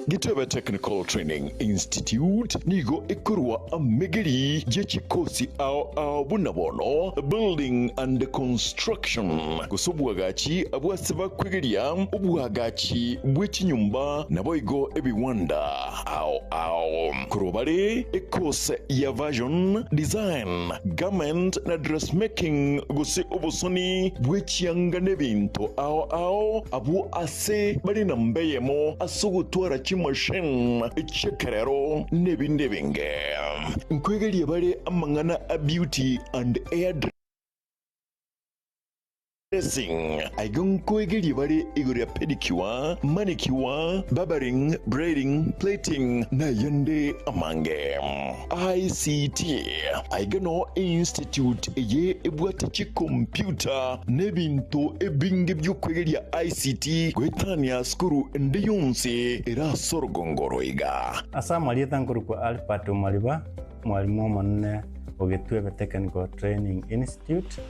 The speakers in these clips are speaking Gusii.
Gitebe Technical Training Institute nigo ekorwa amegeri ye chikosi ao ao buna bono Building and Construction, gose obwagachi bw'ase bakwegeria obwagachi bwe chinyomba naboigo ebiwanda ao ao. Korwa bare ekose ya Fashion Design, Garment na Dressmaking gose obosoni bwe chianga nebinto ao ao abwo ase bare namba eyemo ase ogotwara chimachine chi'ekerero nebinde ebinge. Nkwegeria bare amang'ana a beauty and hair dressing. Aiga nkoegeria bare igoro ya pedicure, manicure, barbering, braiding, plating na ayande amange. ICT. Aiga noo einstitute eye ebwate chikompyuta na ebinto ebinge bi'okwegeria ICT goetania sukuru ende yonsi ere ase orogongo oro iga. Ase amarieta nkorokwa Albert Omariba, mwalimu omonene o Getwebe Technical Training Institute.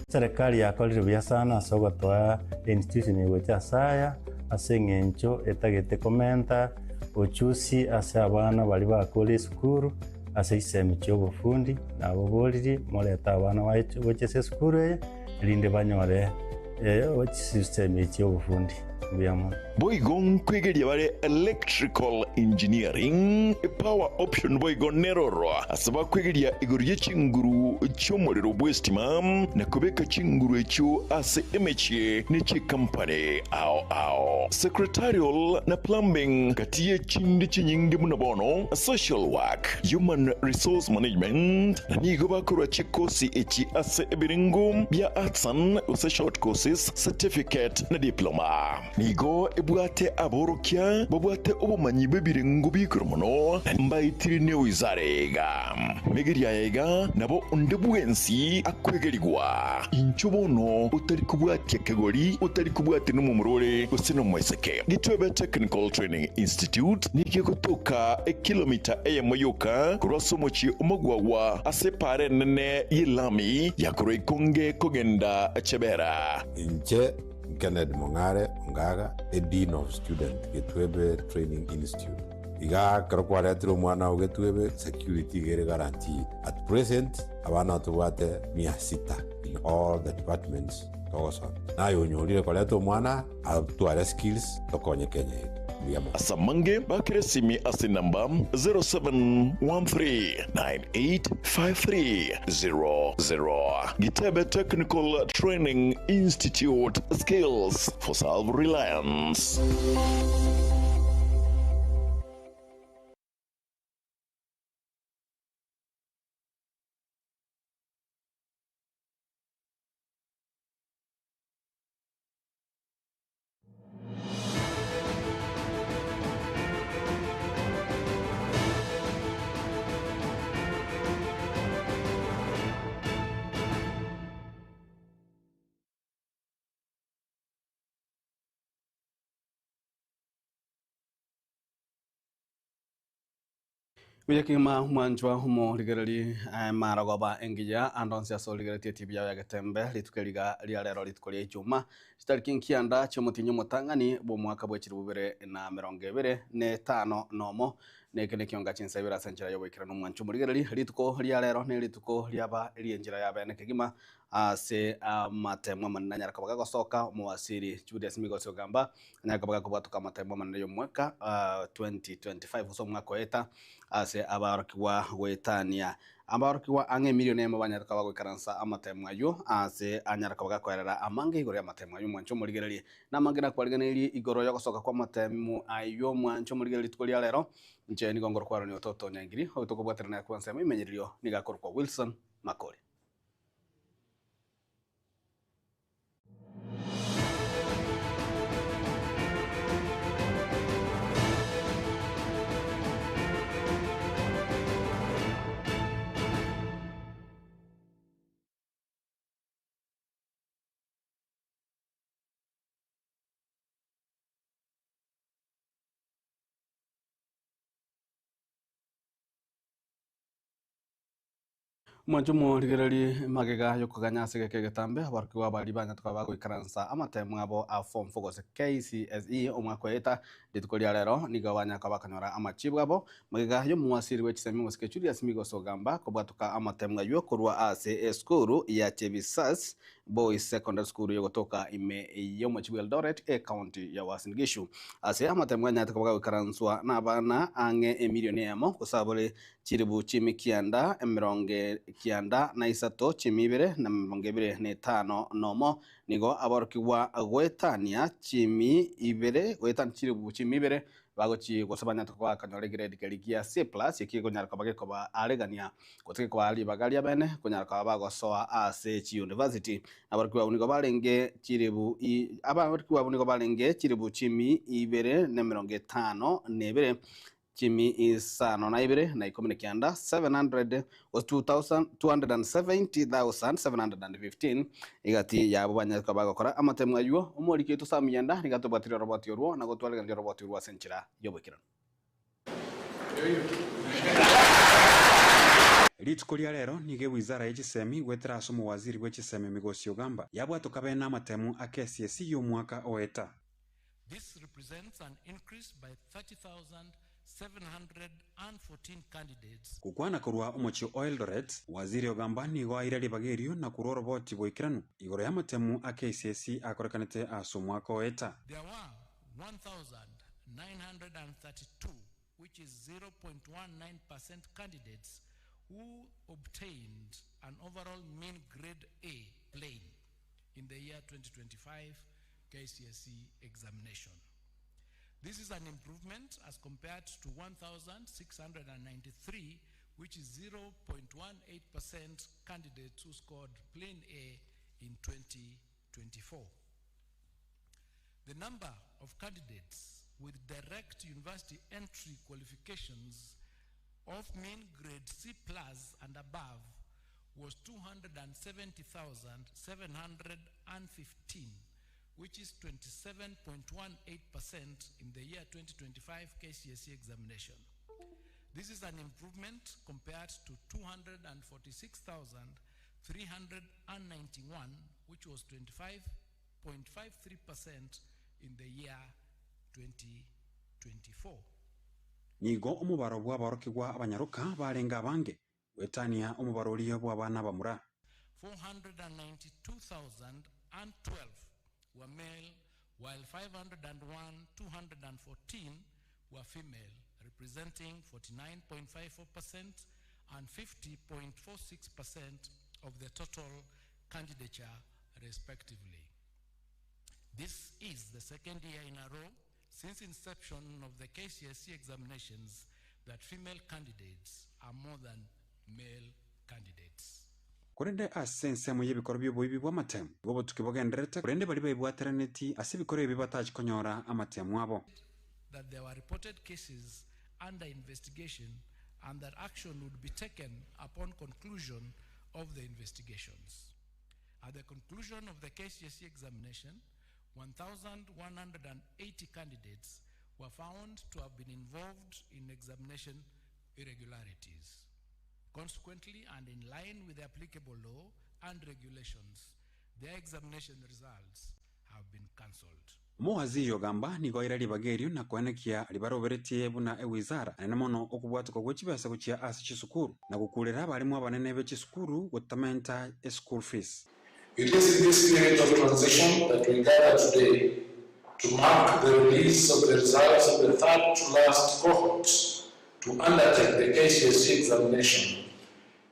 Eserekari yakorire buya sana ase ogotoa institution eye gocha ase aya, ase eng'encho etagete komenta ochusi ase abana baria bakure esukuru ase chisemi chia obofundi, nababoririe morete abana baye gocha ase esukuru eye, erinde banyore chisemi chia obofundi. Mbuya mono. Boigo nkwegeria bare electrical engineering, power option boigo neroro ase bakwegeria igoro ye chinguru chi'omorero bw'estima na kobeka chinguru echio ase emechie ne chikampani ao ao. Secretarial na plumbing gati ye chinde chinyinge buna bono social work, human resource management na nigo bakorwa chikosi echi ase ebirengo bia artisan gose short courses, certificate na diploma. Nigo ebwate aborokia babwate obomanyi bw'ebirengo bi'igoro mono, na mbaetire newizara iga. Megeria aya iga nabo onde bwensi akwegerigwa. Inchuo bono otari kobwatia kegori, otari kobwatia nomomura ore gose nomoiseke. Gitwebe Technical Training Institute nigo egotoka ekilomita eyemo yoka korwa ase omochie omogwagwa ase epaara enene y'elami ya korwa Ikonge kogenda Chebera. Inche Kennedy Mong'are Ongaga, a Dean of Student, Getwebe Training Institute. Iga ekero kwaretire omwana oo Getwebe, security iga ere guaranteed. At present, abana tobwate mia sita in all the departments togosoma. Naye onyorire koreta omwana atware skills tokonye Kenya yaito. Mbuya mono. Ase amange bakere esimi ase enamba 0713985300. Gitebe Technical Training Institute, Skills for Self-Reliance. Buya kegima mwanchwa omorigereri marogoba engiya ande onsi ase origeretie etibi yao ya Getembe rituko eriga ria rero rituko ria Ijumaa chitariki nkianda chi'omotienyi omotang'ani bw'omwaka bwe chilifu bibere na emerongo ebere na etano nomo na eke nekionga chinsa ibere ase enchera y'oboikeranu mwanchwa omorigereri rituko ria rero nerituko riaba ri'enchera ya bene kegima Ase amatemo amanene anyare koba gagosoka, omowasiri Julius Migosi Ogamba anyare koba gakobwatoka amatemo amanene y'omwaka 2025 gose omwaka oeta ase abarokigwa goetania abarokigwa ang'e emilion eyemo banyare koba bagoikaransa amatemo ayio ase anyare koba gakoerera amange igoro y'amatemo ayio mwanche omorigererie. Namange nakwariganeirie igoro y'ogosoka kw'amatemo ayio mwanche omorigererie rituko ria rero. Inche nigo ngorokwa Aaron Ototo Nyangiri oyo tokobwaterana korwa ensemo y'emenyererio nigo akorokwa Wilson Makori. Mwanche omorigererie magega y'okoganya ase egeka egetambe, aborokigwa baria banyatoka bagoikaransa amatemu abo a Form 4 gose KCSE omwaka oeta. Rituko ria rero nigo banyaka bakanyora amachibu abo magega y'omowasiri bwe chisemi omosike Julius Migos Ogamba kobwatoka amatemu ayio korwa ase esukuru ya Chebisas Boys Secondary School yogotoka ime y'omochie bw'Eldoret ecounty ya Uasin Gishu. Ase amatemu anyarete koba gagoikaranswa nabana ang'e emilioni eyemo gose abore Chilifu chimi kianda emerongo kianda na isato, chimi ibere na emerongo ebere na etano nomo, nigo aborokigwa goetania chimi ibere, goetania chilifu chimi ibere, bagochia gose banyarete koba bakanyora egrade keria gia C plus, ekio gekonyara koba gekobaarigania gose gekobaa ribaga riabene konyara koba bagosoa ase chiuniversity. Aborokigwa abwo nigo barenge chilifu i aborokigwa abwo nigo barenge chilifu chimi ibere na emerongo etano na ebere, Chimi isano na ibere na ikomi na kianda, 700, gose 2,270,715, egati yabo banyare koba bagokora amatemo ayio. Omoriki oito Sam Yenda nigo atobwatirie oroboti orwo na gotwaregereria oroboti orwo ase enchera y'oboikeranu. Rituko ria rero nigo ewizara ye chisemi goetera ase omowaziri bwe chisemi Migosi Ogamba yabwatoka bene amatemu a KCSE y'omwaka oeta. This represents an increase by 30,714 candidates. Gokwana korwa omochie o Eldoret, Waziri Ogamba nigo aire ribaga erio na korwa oroboti boikeranu igoro y'amatemu a KCSE akorekanete ase omwaka oeta. There were 1,932, which is 0.19% candidates who obtained an overall mean grade A plain in the year 2025 KCSE examination. This is an improvement as compared to 1,693, which is 0.18% candidates who scored plain A in 2024. The number of candidates with direct university entry qualifications of mean grade C plus and above was 270,715, which is 27.18% in the year 2025 KCSE examination. This is an improvement compared to 246,391, which was 25.53% in the year 2024. Nigo omobaro bw'aborokigwa abanyaroka barenge abange, goetania omobaro oria bw'abana abamura. 492,012 were male, while 501, 214 were female, representing 49.54% and 50.46% of the total candidature, respectively. This is the second year in a row since inception of the KCSE examinations that female candidates are more than male candidates. Korende ase ensemo y'ebikoro bi'oboibi bw'amatemu, nigo obotuki bogendererete, korende baria baibwateraneti ase ebikoro ebi batachi konyora amatemu abo. That there were reported cases under investigation and that action would be taken upon conclusion of the investigations. At the conclusion of the KCSE examination, 1,180 candidates were found to have been involved in examination irregularities. Consequently, and in line with the applicable law and regulations, their examination results have been cancelled. Omoazi ogamba nigo aira ribaga erio na koenekia ribaroberetie buna ewizara anene mono okobwatoka gwe chibesa gochia ase chisukuru na gokurera abarimu abanene be chisukuru gotamenta eschool fees. It is in this spirit of transition that we gather today to mark the release of the results of the third to last cohort to undertake the KCSE examination.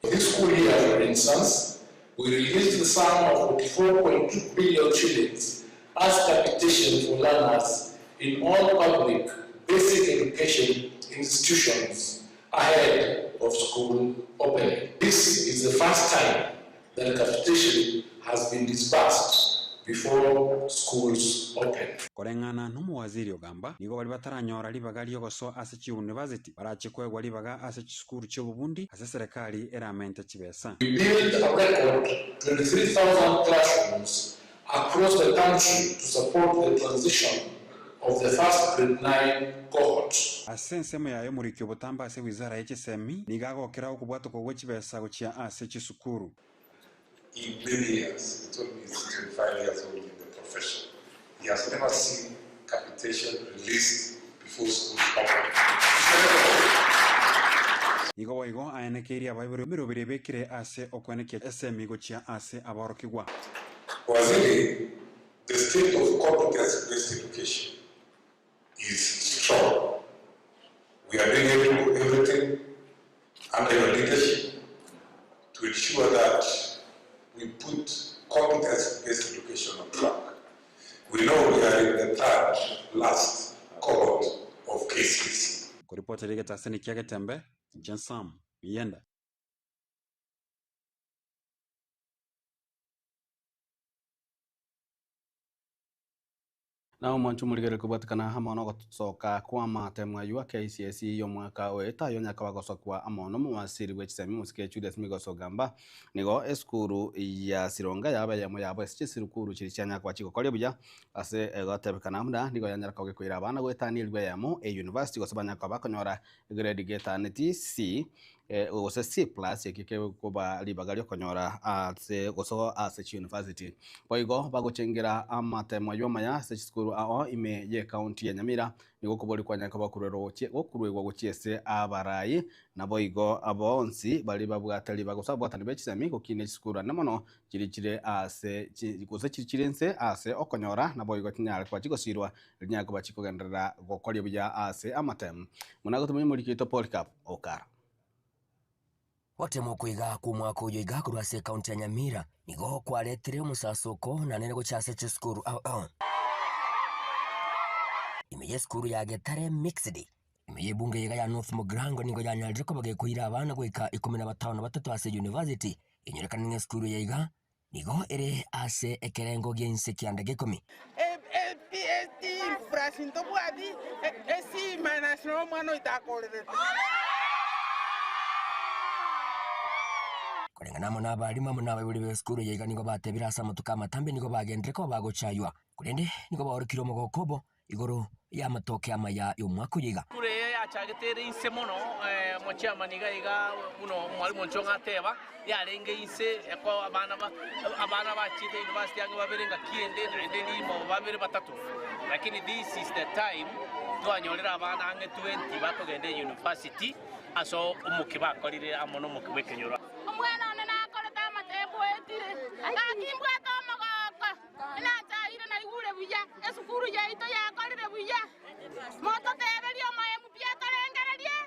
This school year, for instance, we released the sum of 44.2 billion shillings as capitation for learners in all public basic education institutions ahead of school opening. This is the first time that capitation has been disbursed before schools open. Koreng'ana nomowaziri ogamba nigo baria bataranyora ribaga riogosoa ase chiuniversity barache koegwa ribaga ase chisukuru chiobobundi ase serikali eramente chibesa. We built a record 23,000 classrooms across the country to support the transition of the first grade 9 cohort. Ase ensemo yaye omoriki obotambe ase wizara ye chisemi nigo agokera okobwatoka gwe chibesa gochia ase chisukuru. In many years, he told me he's 25 years old in the profession, he has never seen capitation released before schools open. Igo boigo aenekeirie abaibori emeroberi ebekire ase okoenekia esemi gochia ase aborokigwa. Waziri, the state of competence based education is strong. We are doing everything under your leadership to ensure that we put competence based education on track. We know we are in the third last cohort of KCSE. Koripotera egetaseni kia Getembe, inche Sam Miyenda. Na omwancho omorigereria kobwatekana amo nogosoka kw'amatemo ayio a KCSE y'omwaka oeta ayio onyare koba agosokwa amo nomowasiri bwe chisemi omosike Julius Migos Ogamba. Nigo esukuru ya Sironga yaba eyemo yabo ase chisukuru chiria chianyara koba chigokoria buya ase egotebekana buna nigo yanyara koba gekoira abana goetania elifu eyemo e university gose banyare koba bakonyora egrade getaneti C gose C plus ekio kegoba ribaga riokonyora ase gosoa ase chiuniversity. Boigo bagochengera amatemo aywo amaya ase chisukuru ao ime ye county ya Nyamira nigo okobori kwanyare koba gokuruegwa gochia ase abarai naboigo bonsi baria babwate ribaga gose ababwatani be chisemi gokina chisukuru ande mono chiri chire ase gose chiri chire inse ase okonyora naboigo chinyare koba chigosirwa rinyare koba chikogenderera gokoria buya ase amatemo. Buna gotumia omoriki oito Polycarp Okara. Gotema okoiga kw'omwaka oyo iga korwa ase ekaunti ya Nyamira nigo kwaretire omosasoko na nere gocha ase chisukuru ao ao. Ime y'esukuru ya Getare Mixed, ime y'ebunge iga ya North Mugirango nigo yanyarire koba gekoira abana goika ikomi na batano na batato ase university. Enyorekane ng'a esukuru eye iga nigo ere ase ekerengo gi'ense kianda gekomi. Koreng'ana amo nabarimu amo nabaibori b'esukuru eye iga nigo batebire ase amatuko amatambe nigo bagenderere koba bagochaywa, korende nigo baorokire omogoko obo igoro y'amatoke amaya y'omwaka oyo iga. Esukuru eye yachagete ere inse mono, omochairman iga iga buna omwalimu Onchong'a ateba, yarenge inse eko abana ba abana bachiete university ang'e babere ngaki ende naende rimo babere batato. Lakini this is the time twanyorire abana ang'e 20 bakogenda university ase omokia bakorire amo nomokia bw'ekenyoro. Omwana one nakorete amatebu oetire, gaki mbwate omogoko. Nachaire naigure buya, esukuru yaito yakorire buya. Mototeberie omoemu pi atorengererie,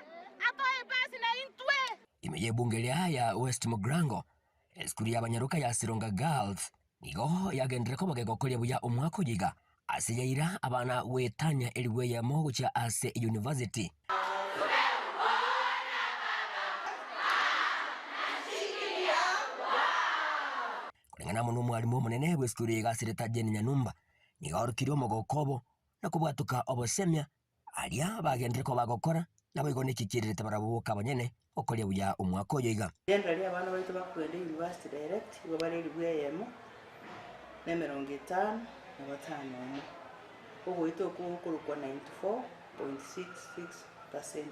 atoe epasi na intwe. Ime y'ebunge eria ya West Mugirango, esukuru y'abanyaroka ya Sironga Girls nigo yagenderire koba gegokoria buya omwaka oyo iga ase yaira abana goetania elifu eyemo gochia ase eyunivasiti. Koreng'ana amo nomwalimu omonene bw'esukuru eye Gasireta Jane Nyanumba, nigo aorokirie omogoko obo na kobwatoka obosemia aria bagenderere koba bagokora, naboigo neki kiererete barabwo boka abanyene gokoria buya omwaka oyo iga. Generally abana baito bakogenda university direct igo bare elibu eyemo na emerongo etano na batano omo. Ogoita okwo gokorokwa 94.66%.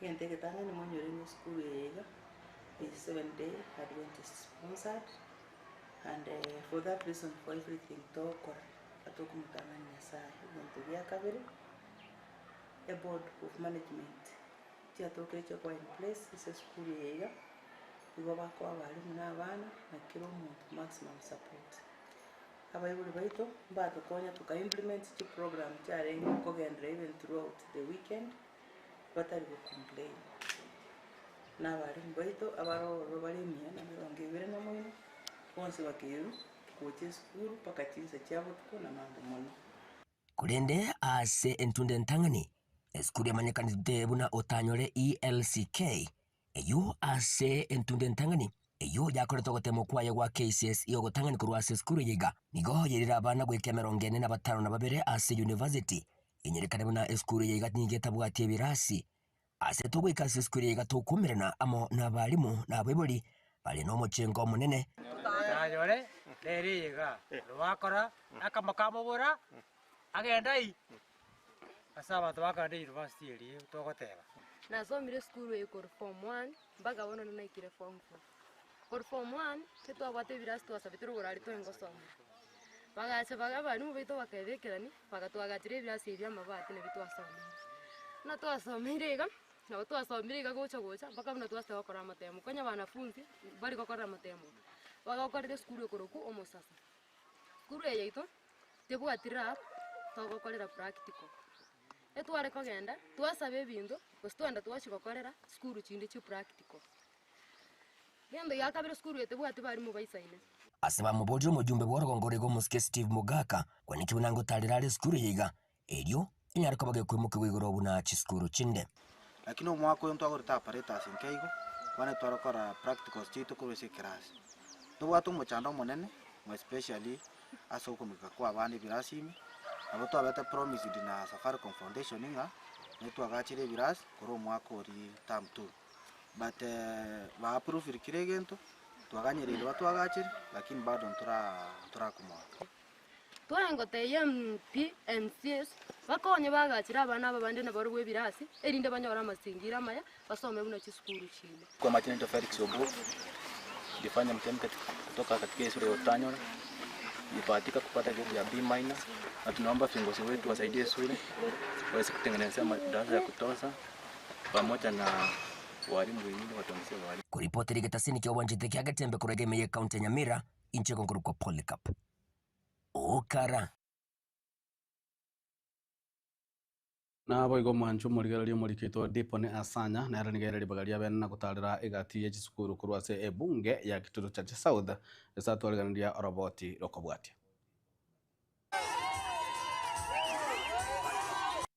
Egento egetang'ani monyore ng'a esukuru eye iga is Seventh Day Adventist sponsored and for that reason for everything togokora atokomotang'ani Nyasaye. Egento gia kabere, eboard of management chiatokire chiakoba in place ase esukuru eye iga, igo bakoa abalimu na abana na kera omonto maximum support. Abaibori baito mbatokonya toka implement chiprogram chiarenge kogenderera even throughout the weekend. batari go complain. Na abalimu baito abare ororo bare emiya na emerongo ebere na moino, bonsi bakerwa gocha esukuru mpaka chinsa chia botuko na mambo mono. Korende ase entunda entang'ani, esukuru emanyekanete buna otanyore ELCK, Eyio ase entunda entang'ani, eyio yakorete ogoteemwa kwaye gwa KCSE ogotang'ani korwa ase esukuru eye iga, nigo yairire abana goika emerongo ene na batano na babere ase university. Enyerekane buna esukuru eye iga nigo etabwati ebirasi. Ase togoika ase esukuru eye iga tokomerana amo nabalimu na abaibori bare nomochengo omonene. Nayore nere iga, rwakora akamokamobora, agenda ai. Ase abanto bakogenda eyunivasiti eria togoteba. Nasomire esukuru eye korwa form one mpaka bono naikire form four. Korwa form one, ntitwabwate ebirasi twasabete rogoro aria tore ngosomera. Bagacha baga abalimu baito bakaebekerania, bagatwagachera ebirasi ebi bia amabati nabio twasomeire. Buna twasomeire iga, nabo twasomire iga gocha gocha mpaka buna twasete gokora amatemo. Konya abanafunzi mbari gokorera amatemo, bagakorera esukuru ekorokwa omosasa. Esukuru eye yaito, tebwati lab, togokorera practical. Etware kogenda, twasaba ebinto, gose twagenda twachia gokorera sukuru chinde chia practical. Gento gia kabere sukuru eye tebwati barimu baisaine. Ase bamoborire omojumbe bw'orogongo roiga omosike Steve Mogaka, kwaneki buna ngotarera are esukuru eye iga, erio enyare koba gekoimokigwa igoro buna chisukuru chinde. Lakini omwaka oyo ntwagorete apparatus nke igo, bono tware gokora practicals chiaito korwa ase ekerasi. Ntobwate omochando omonene, more especially ase okomika kwa abana ebirasi ime, nabo twabete promised na Safaricom Foundation ng'a netwagachire ebirasi korwa omwaka oria term two. But ba approvire kera egento, twaganyereire batwagachere, lakini bado ntora ntorakomoaka. Twaengotebia MP, MCAs, bakonye bagachere abana aba bande nabarobwo ebirasi, erinde banyore amasingira amaya, basome buna chisukuru chinde. Kwa majina naitwa Felix Obuok, nilifanya mtihani kutoka katika shule ya Otanyora, nilibahatika kupata grade ya B minus, na tunaomba viongozi wetu wasaidie shule waweze kutengenezea madarasa ya kutosha pamoja na walimu wengine watuongezee walimu. Koripotera egetasini kia obwanchete kia Getembe korwa ime y'Ekaunti ya Nyamira, inche nkorokwa Polycarp Okara. Naboigo omwancho omorigereria omorikito Diponi Asanya nere nigo ere ribaga ria bene na gotarera egati ye chisukuru korwa ase ebunge ya Kitutu Chache South ase atwariganiria oroboti rokobwatia.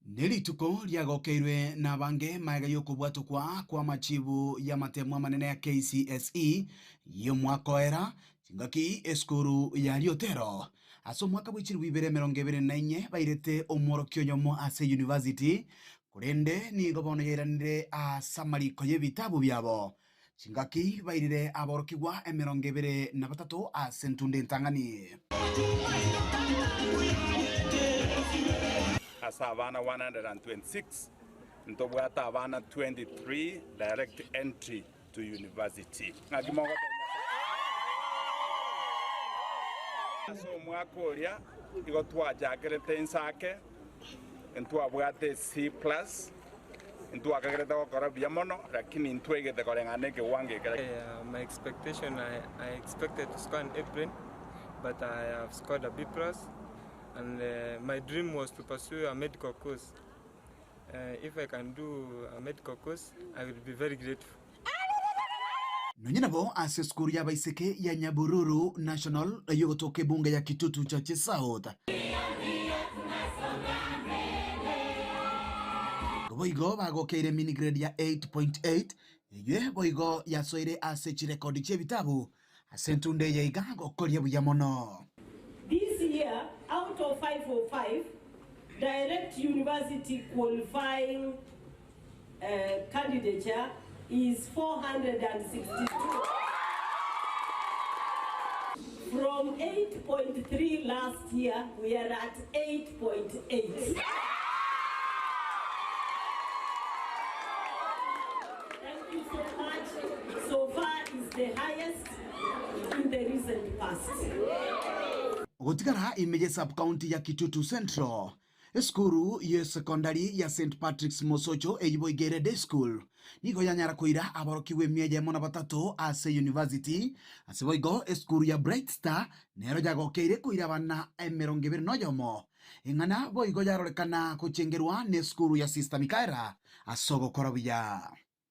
Nerituko riagokeirwe nabange magega y'okobwatokwa kw'amachibu y'amatemo amanene ya KCSE y'omwaka oera, chingaki esukuru ya Riotero. Ase omwaka bwe chilifu ibere emerongo ebere na inye bairete omworokia oyomo ase university, korende nigo bono yairanire ase amariko y'ebitabu biabo. Chingaki bairire aborokigwa 23 ase entunda entang'ani. Ase abana 126, ntobwate abana 23 direct entry to university. Ng'aki mogotebia Nyasae? Ase omwaka oria igo twachakerete ensake, ntwabwate C plus, Ntwakagerete gokora buya mono, lakini ntwaigete koreng'ana nekewango ekere. My expectation I, I expected to score an A plane but I have scored a B plus and uh, my dream was to pursue a medical course. Uh, if I can do a medical course, I will be very grateful. Nonye nabo ase esukuru y'abaiseke ya Nyabururu National eyio egotoka ebunge ya Kitutu Chache South. Boigo bagokeire mini grade ya 8.8 eyio boigo yasoire ase chirekodi chi'ebitabu ase entunda eye iga gokoria buya mono. This year, out of 505 direct university qualifying candidature is 462 from 8.3 last year we are at 8.8. Thank you so much. So far is the highest in the recent past. Gotigara ime ye sub-county ya Kitutu Central, Esukuru y'esekondari ya St Patrick's Mosocho eyio boigo ere day school nigo yanyara koira aborokigwa emia eyemo na batato ase university. Ase boigo esukuru ya Bright Star nero yagokeire koira abana 21 eng'ana boigo yarorekana gochengerwa nesukuru ya Sister Michaela ase ogokora buya.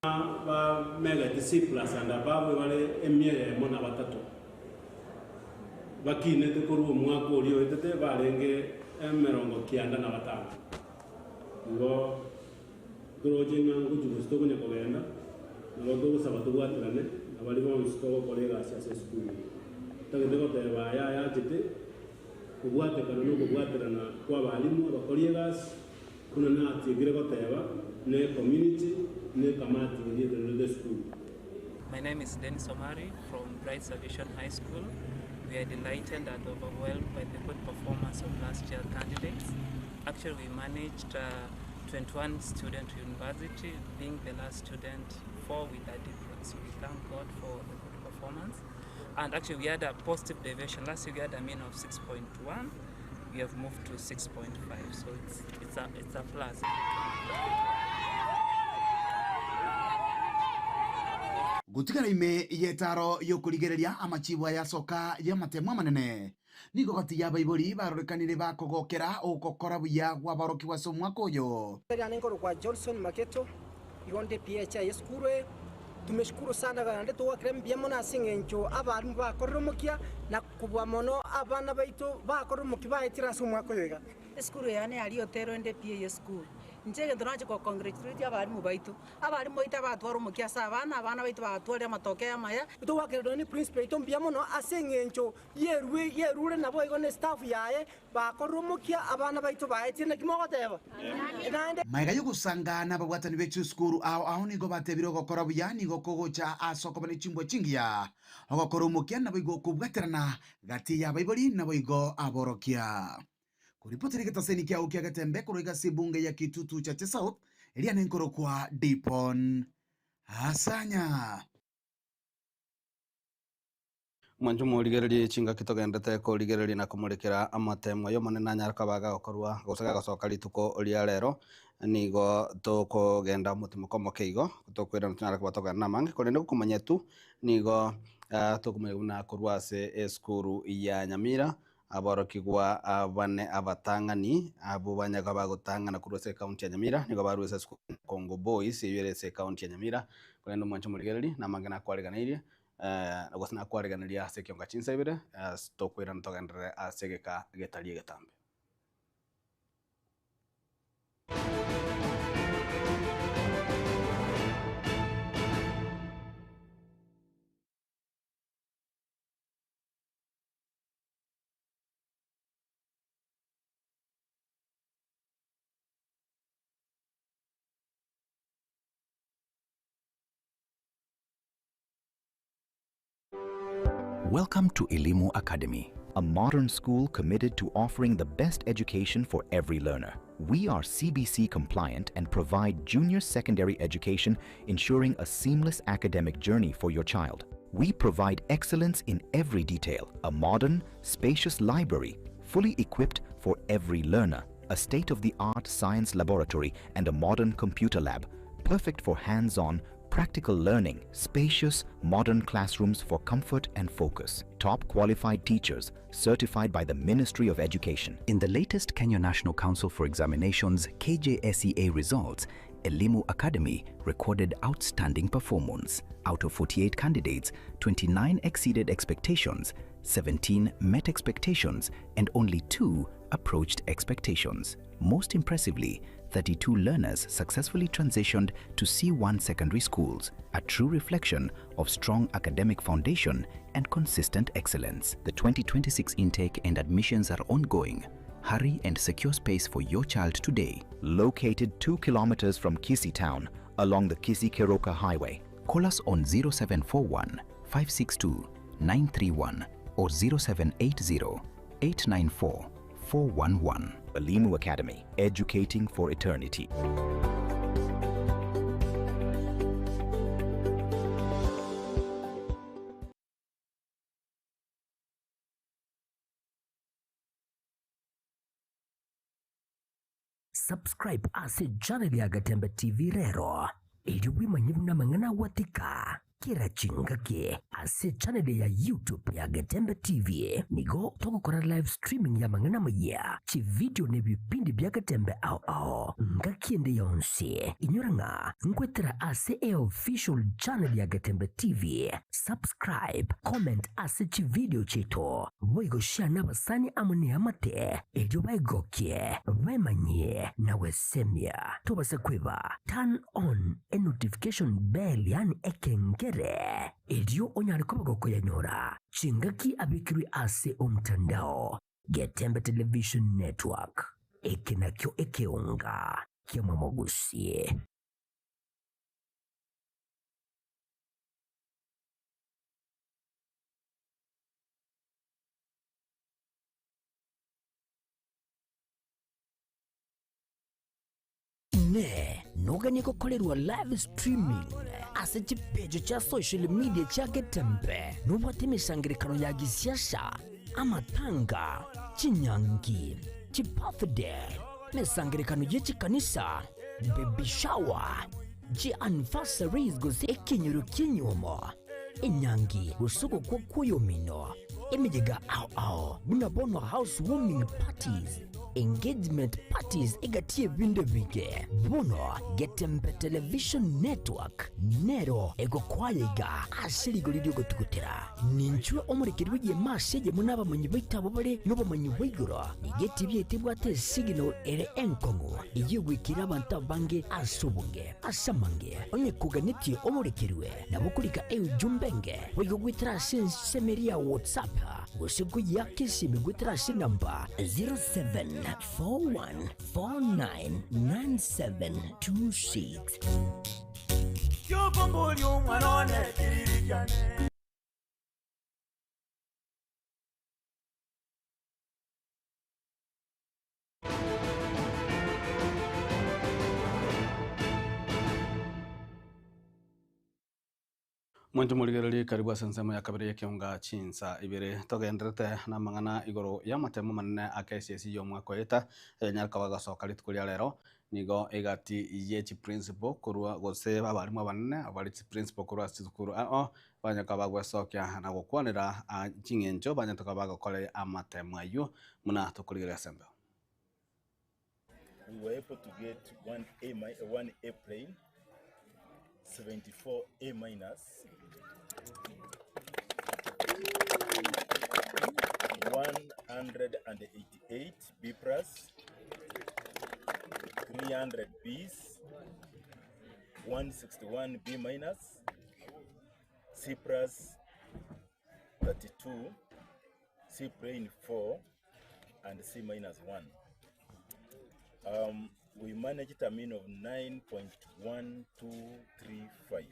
Ba megati C plus and above bare emia eyemo na batato bakinete korwa omwaka oria oetete barenge 95. Igo toroche ng'a ngochia gose tokonya kogenda, nabo togosaba tobwaterane na baria bonsi togokora egasi ase esukuru eye. Totagete goteba aya ayachete kobwatekana na okobwaterana kw'abalimu abakori egasi, Buna natiekire goteba, ne community, ne ekamati eria etenenerete esukuru. My name is Dennis Omari from Bright Salvation High School. We are delighted and overwhelmed by the good performance of last year candidates. Actually, we managed 21 student to university, being the last student, 4 with a D plus. So we thank God for the good performance. And actually we had a positive deviation. Last year we had a mean of 6.1. We have moved to 6.5. So it's a plus. Gotigara ime y'etaro y'okorigereria amachibu aya asoka y'amatemo amanene, nigo gati y'abaibori barorekanire bakogokera ogokora buya gw'aborokigwa ase omwaka oyo. Riane nkorokwa Johnson Maketo, igo nde PHI esukuru eye. Tumeshukuru sana naende togwakera mbuya mono ase eng'encho abarimu bakorire omokia na kobua mono abana baito bakorire omokia baetire ase omwaka oyo iga. Esukuru yane yaria otero ende PA esukuru. Inche egento nache gocongratulate abarimu baito. Abarimu baito abatwara omokia ase abana, abana baito bagatwarire amatokeo amaya. Togwakera nonye principal yaito mbuya mono ase eng'encho yerue yerure nabo igo na staff yaye bakorire omokia abana baito baetire naki mogoteba. Naende Magega y'ogosanga nababwatani be chisukuru ao ao nigo batebire ogokora buya nigo kogocha ase okoba ne chimbwa chingiya. Ogokora omokia naboigo okobwaterana gati y'abaibori naboigo aborokia. Koripotera egetaseni kiao kia Getembe korwa iga ase ebunge ya Kitutu Chache South, eria nenkorokwa Dipon Asanya. Mwanche omorigererie chingaki togendete korigereria na komorekera amatemo ay'Omonene anyare koba gagokorwa gose gagosoka rituko ria rero, nigo tokogenda omotimoko omoke igo, tokoirana tonyare koba tokogenda namange, korende gokomanya tu, nigo tokomanya buna korwa ase esukuru ya Nyamira, aborokigwa abane abatang'ani, abwo banyare koba bagotang'ana korwa ase ekaunti ya Nyamira, nigo barwa ase esukuru ya Kongo Boys eywo ere ase ekaunti ya Nyamira, korende omwanche omorigereria, namange nakwareganeirie, gose nakwareganeria ase ekionga chinsa ibere, ase tokoirana togenderere ase egeka getari egetambe. Welcome to Elimu Academy, a modern school committed to offering the best education for every learner. We are CBC compliant and provide junior secondary education, ensuring a seamless academic journey for your child. We provide excellence in every detail, a modern, spacious library, fully equipped for every learner, a state-of-the-art science laboratory and a modern computer lab, perfect for hands-on, practical learning, spacious, modern classrooms for comfort and focus, top qualified teachers certified by the Ministry of Education. In the latest Kenya National Council for Examinations KJSEA results, Elimu Academy recorded outstanding performance. Out of 48 candidates, 29 exceeded expectations, 17 met expectations, and only 2 approached expectations. Most impressively, 32 learners successfully transitioned to C1 secondary schools, a true reflection of strong academic foundation and consistent excellence. The 2026 intake and admissions are ongoing. Hurry and secure space for your child today. Located 2 kilometers from Kisii town along the Kisii-Keroka Highway. Call us on 0741 562 931 or 0780 894 411. Elimu Academy, educating for eternity. Subscribe ase channel ya Gatembe TV rero erio bwemanye buna amang'ana agwatika kera chingaki ase channel ya YouTube ya Getembe TV nigo togokora live streaming ya amang'ana amaya, chividio na ebipindi bia Getembe ao ao ngaki ende yonsi. Inyora ng'a nkwetera ase eofficial channel ya Getembe TV. Subscribe, comment ase chividio chiaito, boigo share na abasani amo neamate erio baegokie, baemanyie na gwesemia. Tobasa kweba turn on enotification bell yaani ekengere erio onyare koba gokoyanyora chingaki abekirwe ase omtandao. Getembe Television Network, eke nakio ekeonga kia Mwamogusie. Inee! Noganie gokorerwa live streaming ase chipeji chia social media chia Getembe? Nobwate emesangererekano ya gisiasa, amatanga, chinyangi, chibirthday, emesangererekano ye chikanisa, baby shower, chianniversaries gose ekenyoro ki'enyuomo, enyangi gose ogokwa kw'oyomino, emeyega ao ao buna bono house warming parties, engagement parties egati y'ebinto ebinge. Bono Getembe Television Network nero egokwaya iga ase rigori ri'ogotugutera. Ninchwe omorekeri bw'egeema ase eyemo nabamanyi baito abwo bare nobomanyi bwa igoro. Nigo etibi yaito ebwate esignal ere enkong'u eyio egwikera abanto abange ase obonge. Ase amange, onye koganetie omorekerwe, nabo okorika eujumbe enge boigo goetera ase ensemo eria ya WhatsApp gose koyiaka esimi goetera ase enamba 0741499726. Kiokomboria omwana one kiriri kiane. Mwanche morigererie karibu ase ensemo ya kabere y'ekeonga chinsa ibere togenderete namang'ana igoro y'amatemo amanene a KCSE y'omwaka oeta ayanyare koba agosoka rituko ria rero nigo egati ye chiprinciple korwa gose abarimu abanene abare chiprinciple korwa ase chisukuru ao banyare koba bagwesokia na gokwanera ching'encho banyarete koba bagokora amatemo aywo buna tokorigereria ase embeo. We were able to get one A, one A plane, 74 A minus, 188 B plus, 300 Bs, 161 B minus, C plus 32, C plane 4, and C minus 1. We managed a mean of 9.1235,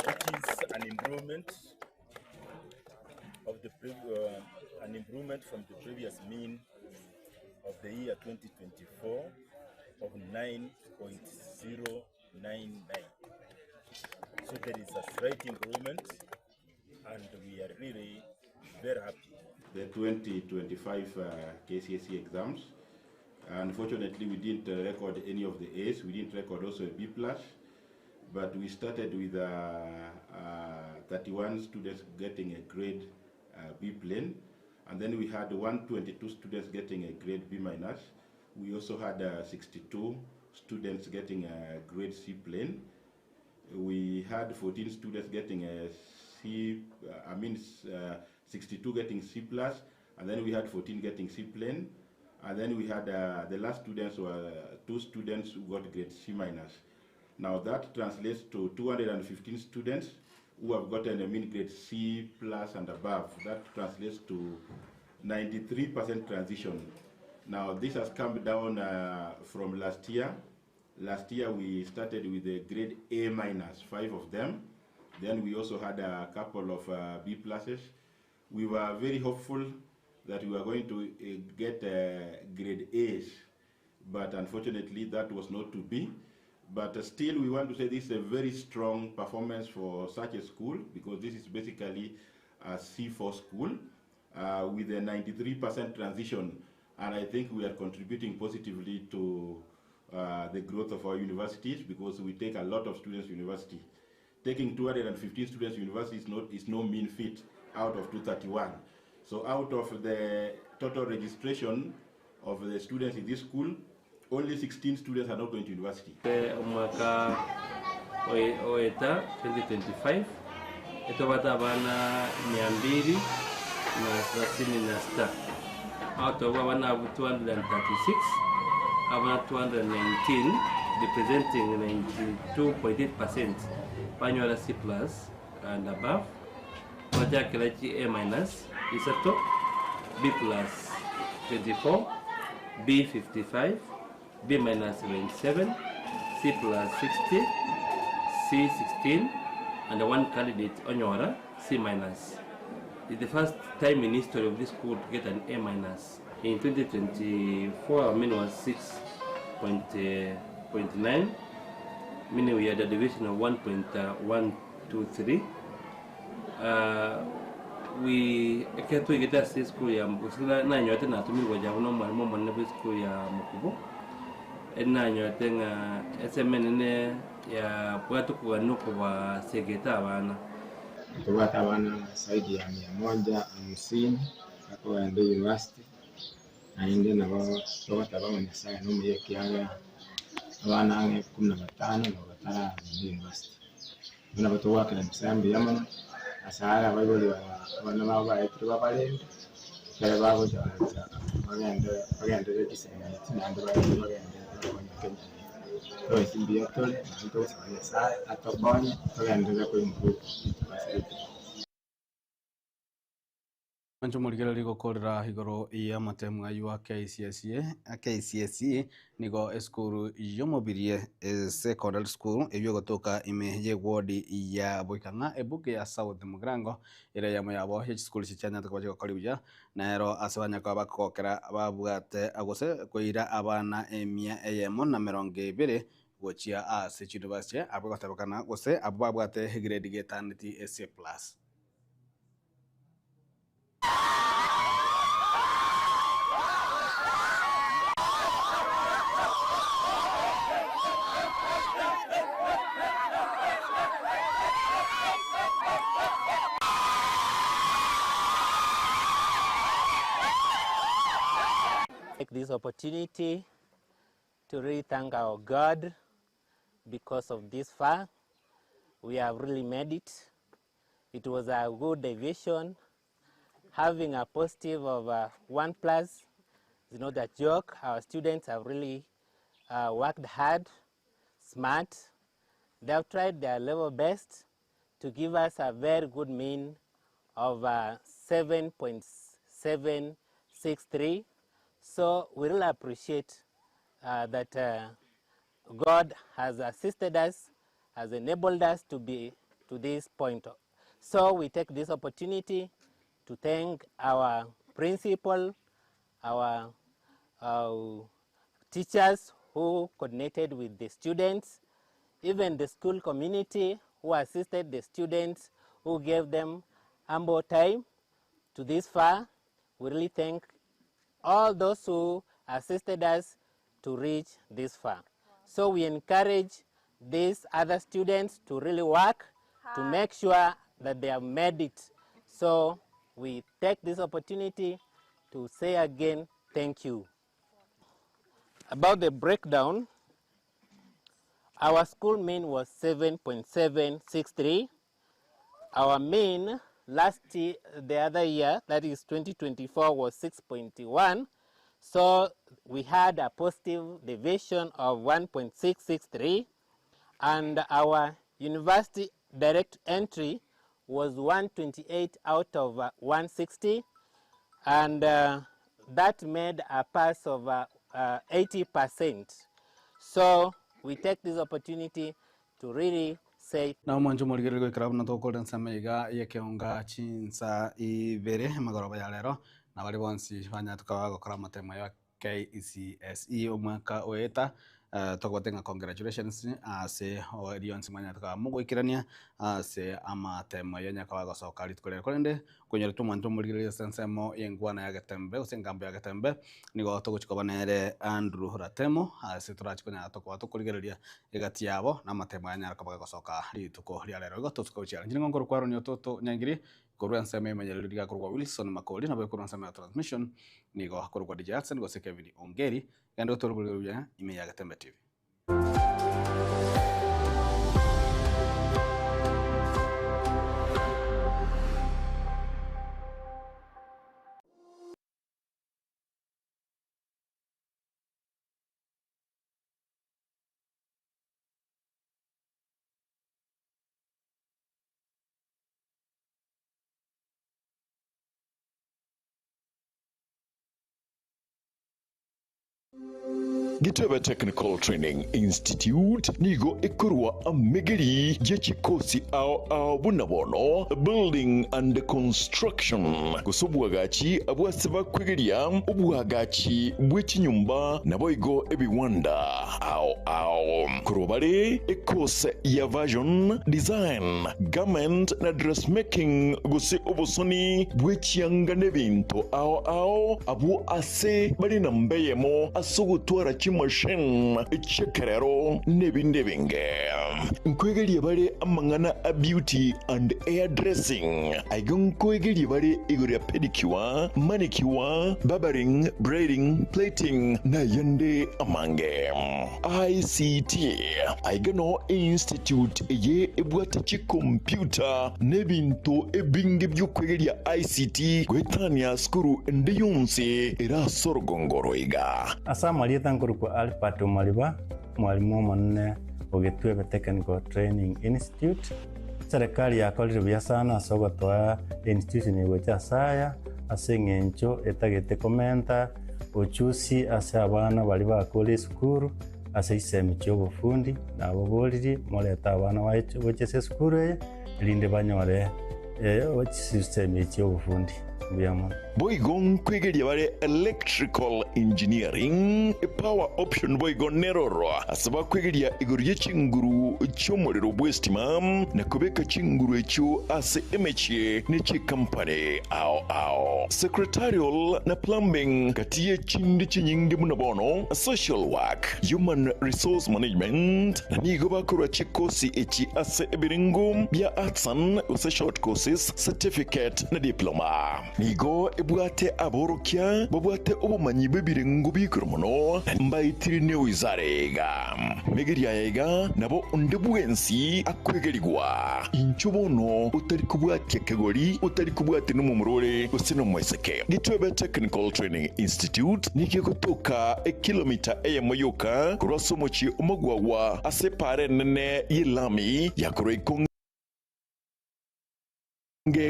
which is an improvement of the an improvement from the previous mean of the year 2024 of 9.099. So there is a slight improvement, and we are really very happy. The 2025 KCSE exams. Unfortunately, we didn't record any of the A's. We didn't record also a B plus, but we started with 31 students getting a grade B plane, and then we had 122 students getting a grade B minus. We also had 62 students getting a grade C plane. We had 14 students getting a C, I mean, 62 getting C plus, and then we had 14 getting C plane, and then we had the last students were 2 students who got grade C minus. Now that translates to 215 students who have gotten a mean grade C plus and above. That translates to 93% transition. Now this has come down from last year. Last year we started with a grade A minus, 5 of them. Then we also had a couple of B pluses. We were very hopeful that we were going to get grade A's, but unfortunately that was not to be. But still we want to say this is a very strong performance for such a school, because this is basically a C4 school with a 93% transition. And I think we are contributing positively to the growth of our universities, because we take a lot of students to university. Taking 215 students to university is no mean feat out of 231. So out of the total registration of the students in this school, only 16 students are not going to university. Omwaka oeta 2025 etobata abana 236, out of abana 236, abana 219 representing 92.8% banyola C plus and above, bajakela chi A minus isato, B plus 24, B 55, B minus 77, C plus 60, C 16, and the one candidate Onyora C minus. It's the first time in history of this school to get an A minus. In 2024 our mean was 6.9, meaning we had a deviation of 1.123. We ekero twaigete ase esukuru ya gose nanyorete natumirwe gocha buna omwalimu omonene bwa esukuru ya Mokubo, nanyorete ng'a esemo enene yabwate okogania okobasegete abana. Tobwate abana zaidi ya mia moja hamsini bakogenda university, naende nabo togoteba ng'a Nyasaye nomuya ekiagera abana ang'e kumi na batano nabo bataragenda university. Bono nabo togoakera Nyasaye mbuya mono, ase aya abaibori abana babo baetire babarende, ekero bagocha gocha bagende bagenderere chisemi echi naende bagende bagenderere gokonya Kenya eye. Twensi mbuya tore, naende togosaba Nyasaye atokonye togenderere koimprove rituko ase rituko. Mwancho morigereria gokorera igoro y'amatemu aywo a KCSE, KCSE nigo esukuru y'omobirie secondary school eywo egotoka ime y'eward ya Boikang'a ebuge ya South Mugirango ere eyemo yabo ye chisukuru echi chianyarete koba chigokora buya nero ase banyare koba bakogokera babwate gose koira abana emia eyemo na emerongo ebere gochia ase chiuniversity abwo egotebekana gose abwo babwate egrade getaneti C plus. Take this opportunity to really thank our God because of this far. We have really made it. It was a good deviation. Having a positive of 1 plus is not a joke. Our students have really worked hard, smart. They have tried their level best to give us a very good mean of 7.763. So we really appreciate that God has assisted us, has enabled us to be to this point. So we take this opportunity to thank our principal, our teachers who coordinated with the students, even the school community who assisted the students, who gave them ample time to this far. We really thank all those who assisted us to reach this far. So we encourage these other students to really work to make sure that they have made it. So we take this opportunity to say again, thank you. About the breakdown, our school mean was 7.763. Our mean last year, the other year, that is 2024, was 6.1. So we had a positive deviation of 1.663, and our university direct entry was 128 out of 160, and that made a pass of 80%. So we take this opportunity to really say Na omwancho omorigereria goikera buna tokorera ensemo iga yekeonga chinsa ibere emagoroba ya rero na bari bonsi banyarete koba bagokora amatemo ya KCSE omwaka oeta togotenga congratulations ase orionsi mwanyarete koba mogoikerania ase amatemo ya nyaka bagosoka rituko rero korende konyora omonto omorigereria ase ensemo y'enkwana ya Getembe gose engambo ya Getembe nigo togochia koba nere Andrew Ratemo ase torachi konyara tokoba tokorigereria egati yabo na amatemo aya anyare koba gagosoka rituko ria rero. Igo totuka gochiara nchire ng'o nkorokwa Aaron Ototo Nyangiri korwa ensemo emenyereri rigakorwa Wilson Makori nabo ekorwa ensemo ya transmission nigo akorokwa DJ Hudson gose Kevin Ongeri genda otore ime ya Getembe TV. Gitebe Technical Training Institute nigo ekorwa amegeri ye chikosi ao ao buna bono Building and Construction gose obwagachi bw'ase bakwegeria obwagachi bwe chinyomba naboigo ebiwanda ao ao. Korwa bare ekose ya Fashion Design, Garment na Dressmaking gose obosoni bwe chianga n'ebinto ao ao abwo ase bare namba eyemo ase ogotwara chimachine chi'ekerero n'ebinde ebinge. Nkoegeria bare amang'ana a beauty and hair dressing. Aiga nkoegeria bare igoro ya pedicure, manicure, barbering, braiding, plating na ayande amange. ICT, Aiga noo einstitute eye ebwate chikompyuta na ebinto ebinge bi'okwegeria ICT goetania sukuru ende yonsi ere ase orogongo oro iga. Ase amarieta nkorokwa Albert Omariba, omwalimu omonene o Getwebe Technical Training Institute. Eserekari yakorire buya sana ase ogotoa einstitution eye gocha ase aya, ase eng'encho etagete komenta ochusi ase abana baria bakure esukuru ase chisemi chi'obofundi, nababoririe morete abana gocha ase esukuru eye, erinde banyore chisemi chi'obofundi. Mbuya mono. Boigo nkwegeria bare electrical engineering, power option boigo neroro ase bakwegeria igoro ye chinguru chi'omorero bw'estima na kobeka chinguru echio ase emechie ne chikampani ao ao. Secretarial na plumbing gati ye chinde chinyinge buna bono social work, human resource management na nigo bakorwa chikosi echi ase ebirengo bia artisan gose short courses, certificate na diploma. Nigo ebwate aborokia babwate obomanyi bw'ebirengo bi'igoro mono, na mbaetire newizara iga. Megeria aya iga nabo onde bwensi akwegerigwa. Inchuo bono otari kobwatia kegori, otari kobwatia nomomura ore gose nomoiseke. Gitwebe Technical Training Institute nigo egotoka ekilomita eyemo yoka korwa ase omochie o Magwagwa ase epaara enene y'elami ya korwa Ikonge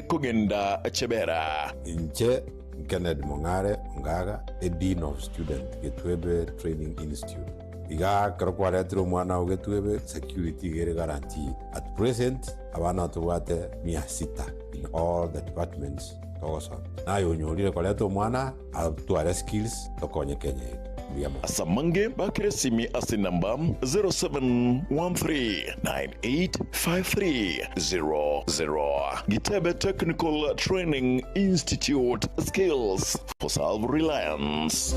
kogenda Chebera. Inche Kennedy Mong'are Ongaga, a Dean of Student, Getwebe Training Institute. Iga ekero kwaretire omwana oo Getwebe, security iga ere guaranteed. At present, abana tobwate mia sita in all the departments togosoma. Naye onyorire koreta omwana atware skills tokonye Kenya eye. Mbuya mono. Ase amange bakere esimi ase enamba 0713985300. Gitebe Technical Training Institute, Skills for Self-Reliance.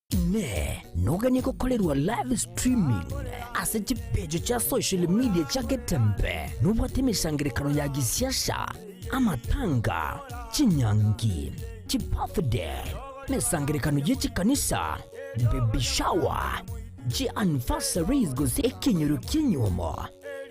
Inee! Noganie gokorerwa live streaming ase chipeji chia social media chia Getembe? Nobwate emesangererekano ya gisiasa, amatanga, chinyangi, chibirthday, emesangererekano ye chikanisa, baby shower, chianniversaries gose ekenyoro ki'enyuomo,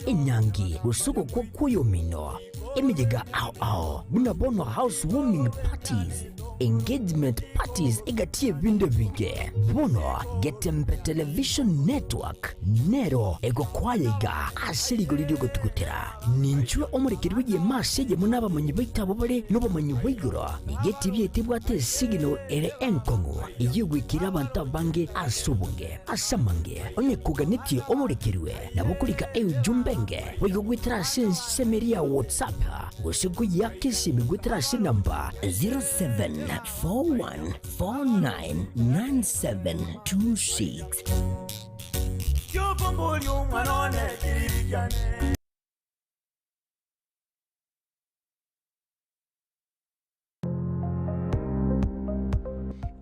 enyangi gose ogokwa kw'oyomino, emeyega ao ao buna bono house warming parties, engagement parties egati y'ebinto ebinge. Bono Getembe Television Network nero egokoa iga ase rigori ri'ogotugutera. Ninchwe omorekeri bw'egeema ase eyemo n'abamanyi baito abwo bare nobomanyi bwa igoro. Nigo etibi yaito ebwate esigino ere enkong'u eyio egwikire abanto abange ase obonge. Ase amange, onye koganetie omorekerwe, nabo okorika eujumbe enge boigo goetera ase ensemo eria ya WhatsApp gose koyiaka esimi goetera ase enamba 0741499726. Kiokomboria omwana one kiriri kiane.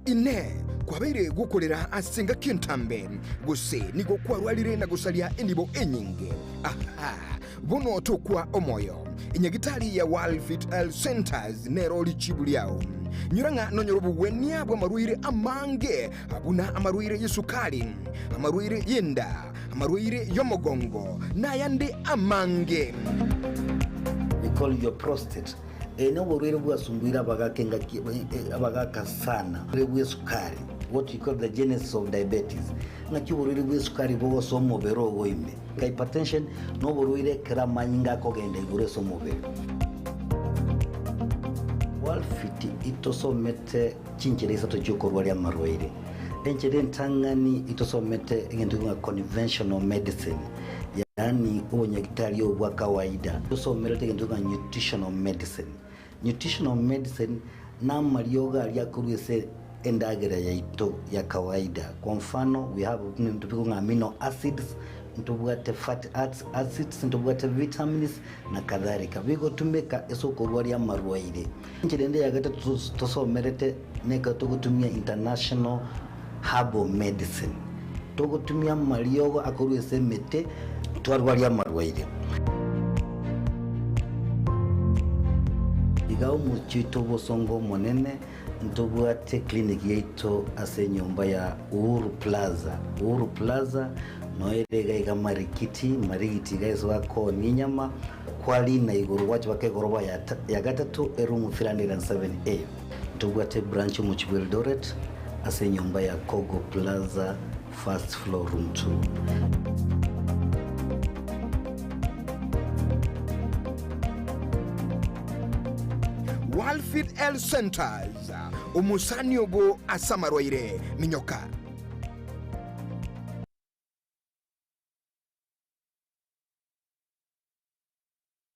Inee! Kwabeire gokorera ase engaki entambe, gose nigo kwarwarire na gosaria enibo enyinge? Aha! Bono tokwa omoyo. Enyagitari ya World Health Centers nero richibu riao. Nyora ng'a nonyore obogwenia bw'amarwaire amange, buna amarwaire y'esukari, amarwaire y'enda, amarwaire y'omogongo, na ayande amange. We call your prostate. Eye noborwaire bwasumbuire abagaka engaki abagaka sana. Oborwaire bw'esukari, what we call the genesis of diabetes. Ng'aki oborwaire bw'esukari bogosoa omobere ogo ime. Hypertension noborwaire ekero amanyinga akogenda igoro ase omobere. Walfit itosomete chinchera isato chiokorwaria amarwaire. Enchera entang'ani itosomete egento ng'a conventional medicine, yaani obonyagitari obo bwa kawaida. Tosomerete egento ng'a nutritional medicine. Nutritional medicine namariogo aria akorwa ase endagera yaito ya kawaida. Kwa mfano we have ebinto bikong'a ng'a amino acids, ntobwate fatty acids, ntobwate vitamins na kadhalika. Bigotumeka ase okorwaria amarwaire. Enchera ende ya gatato tosomerete nekero togotumia international herbal medicine. Togotumia amariogo akorwa ase emete twarwaria amarwaire. Iga omochie oito obosongo omonene ntobwate clinic yaito ase enyomba ya Uhuru Plaza. Uhuru Plaza noyo ere iga iga Marikiti, Marigiti iga ase bakoonia enyama, kwarina igoro gwacha mpaka egoroba ya gatato eroom 307A. Ntobwate branch omochie bwa Eldoret ase enyomba ya Kogo Plaza first floor room 2. Walfit Health Centers, omosani obo ase amarwaire, minyoka.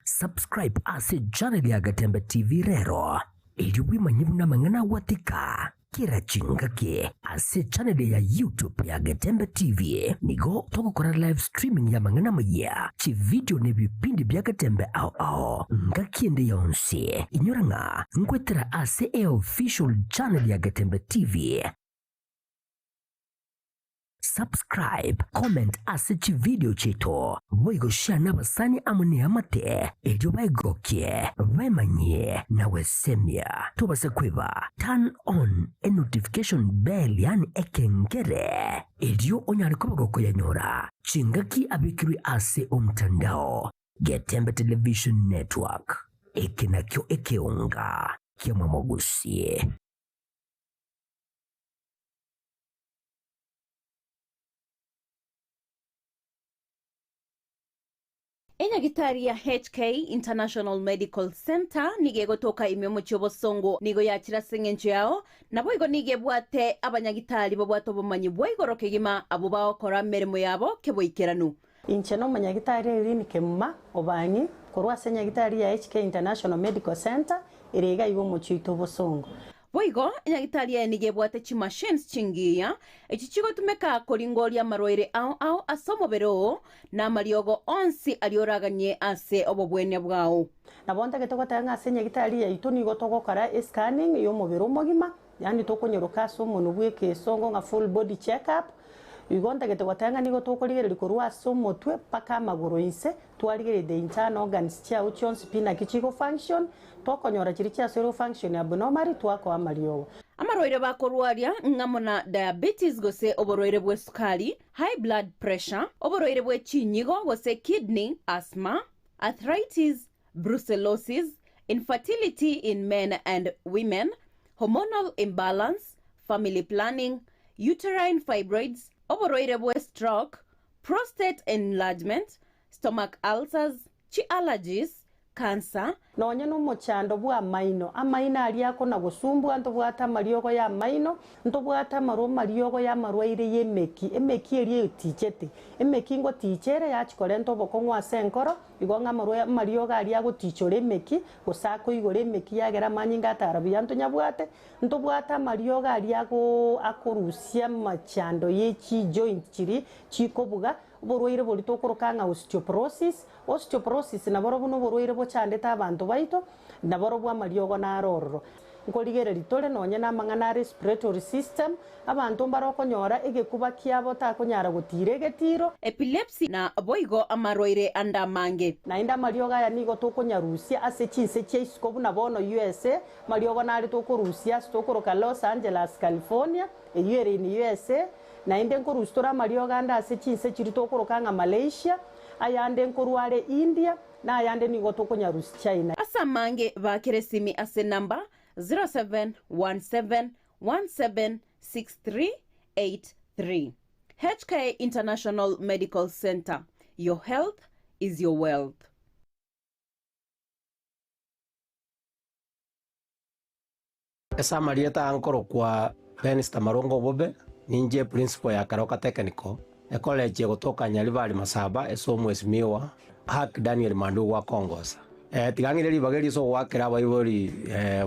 Subscribe ase channel ya Gatembe TV rero, erio bwemanye buna amang'ana agwatika kera chingaki ase channel ya YouTube ya Getembe TV. Nigo togokora live streaming ya amang'ana amayia, chividio na ebipindi bia Getembe ao ao ngaki ende yonsi. Inyora ng'a nkwetera ase eofficial channel ya Getembe TV. Subscribe, comment ase chivideo chiaito, boigo share nabasani amo neamate erio baegokie, baemanyie na gwesemia. Tobase kweba turn on enotification bell yaani ekengere erio onyare koba gokoyanyora chingaki abekirwe ase omtandao. Getembe Television Network, eke nakio ekeonga kiamwamogusie. Enyagitari ya HK International Medical Centre nigo egotoka ime omochie obosongo nigo yachire ase eng'encho yao, naboigo nigo ebwate abanyagitari babwate obomanyi bwa igoro kegima abwo bagokora emeremo yabo keboikeranu. Inche nomonyagitari Irene Kemuma Obang'i korwa ase enyagitari ya HK International Medical Centre ere iga iga omochie oito obosongo. Boigo, enyagitari eye nigo ebwate chimachines chingiya, echi chigotumeka koringoria amarwaire ao ao ase omobere oo, na amariogo onsi aria oraganie ase obobwenia bwao. Nabo ntagete goteba ng'a ase enyagitari yaito nigo togokora escanning y'omobere omogima, yaani tokonyoroka ase omonwe bw'ekesongo ng'a full body check up. Igo ntagete goteba ng'a nigo tokorigereria korwa ase omotwe mpaka amagoro inse, twarigereria the internal organs chiao chionsi pi naki chigo function, Tokonyora chiria chiasoirwe function abnormally twakoa amariogo. Amarwaire bakorwaria ng'amo na diabetes gose oborwaire bw'esukari, high blood pressure, oborwaire bwe chinyigo gose kidney, asthma, arthritis, brucellosis, infertility in men and women, hormonal imbalance, family planning, uterine fibroids, oborwaire bwe stroke, prostate enlargement, stomach ulcers, chi allergies, cancer, Nonye nomochando bw'amaino, amaino aria akona-gosumbua, ntobwate amariogo y'amaino, ntobwate amarwa amariogo y'amarwaire y'emeki, emeki eria etichete. Emeki ngoticha ere yachia korenta obokong'u ase enkoro, igo ng'a amarwa amariogo aria agotichora emeki, gose akoigora emeki yagera amanyinga atara buya ntonyabwate, ntobwate amariogo aria agoo akorusia amachando ye chijoint chiria chikobuga, Oborwaire boria tokoroka ng'a osteoporosis. Osteoporosis naborobwo noborwaire bochandete abanto baito, naborobwo amariogo naro ororo. Nkorigereria tore nonye namang'ana a respiratory system, abanto mbare okonyora egekuba kiabo takonyara gotiira egetiro. Epilepsy na boigo amarwaire ande amange. Naende amariogo aya nigo tokonyarusia ase chinse chia isiko buna bono USA, amariogo nare tokorusia ase tokoroka Los Angeles, California, eyio ere in USA, naende nkorusia tore amariogo ande ase chinse chiria tokoroka ng'a Malaysia, ayande nkorwa are India, na ayande nigo tokonyarusia China. Ase amange baakere esimi ase enamba 0717176383. HK International Medical Centre, your health is your wealth. Ase amarieta aya nkorokwa Benster Marongo Obobe, ninche eprinciple ya Keroka Technical, ecollege egotoka Nyaribari Masaba ase omwesimiwa Hack Daniel Mandugu akongosa. Tiga ng'ire ribaga eri ase ogoakera abaibori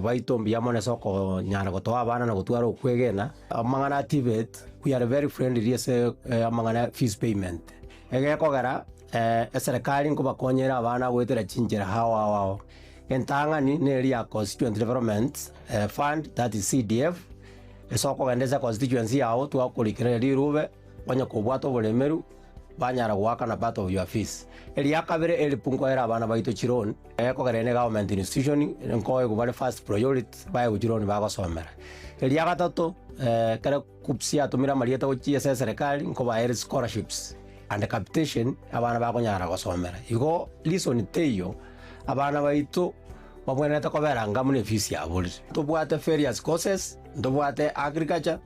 baito mbuya mono ase okonyara gotoa abana na gotwara okwegena. Amang'ana a TVET, we are very friendly ase amang'ana ya fees payment. Egekogera eserekari nkobakonyera abana goetera chinchera ao ao ao. Entang'ani neri ya Constituent Development Fund, that is CDF, ase okogenda ase econstituency yao twakorikereria rirube, onye kobwate oboremeru, banyara goakana part of your fees. Eria kabere help nkoera abana baito chiloan, ekogera ere ne government institution, nkoegwa bare first priority baegwe chiloan bagosomera. Eria gatato, ekero KUCCPS yatomire amarieta gochia ase eserekari, nkobaere scholarships and capitation abana bakonyara gosomera. Igo reason teiyo. Abana baito babwenerete kobera anga buna efisi yaborire. Ntobwate various courses, ntobwate agriculture,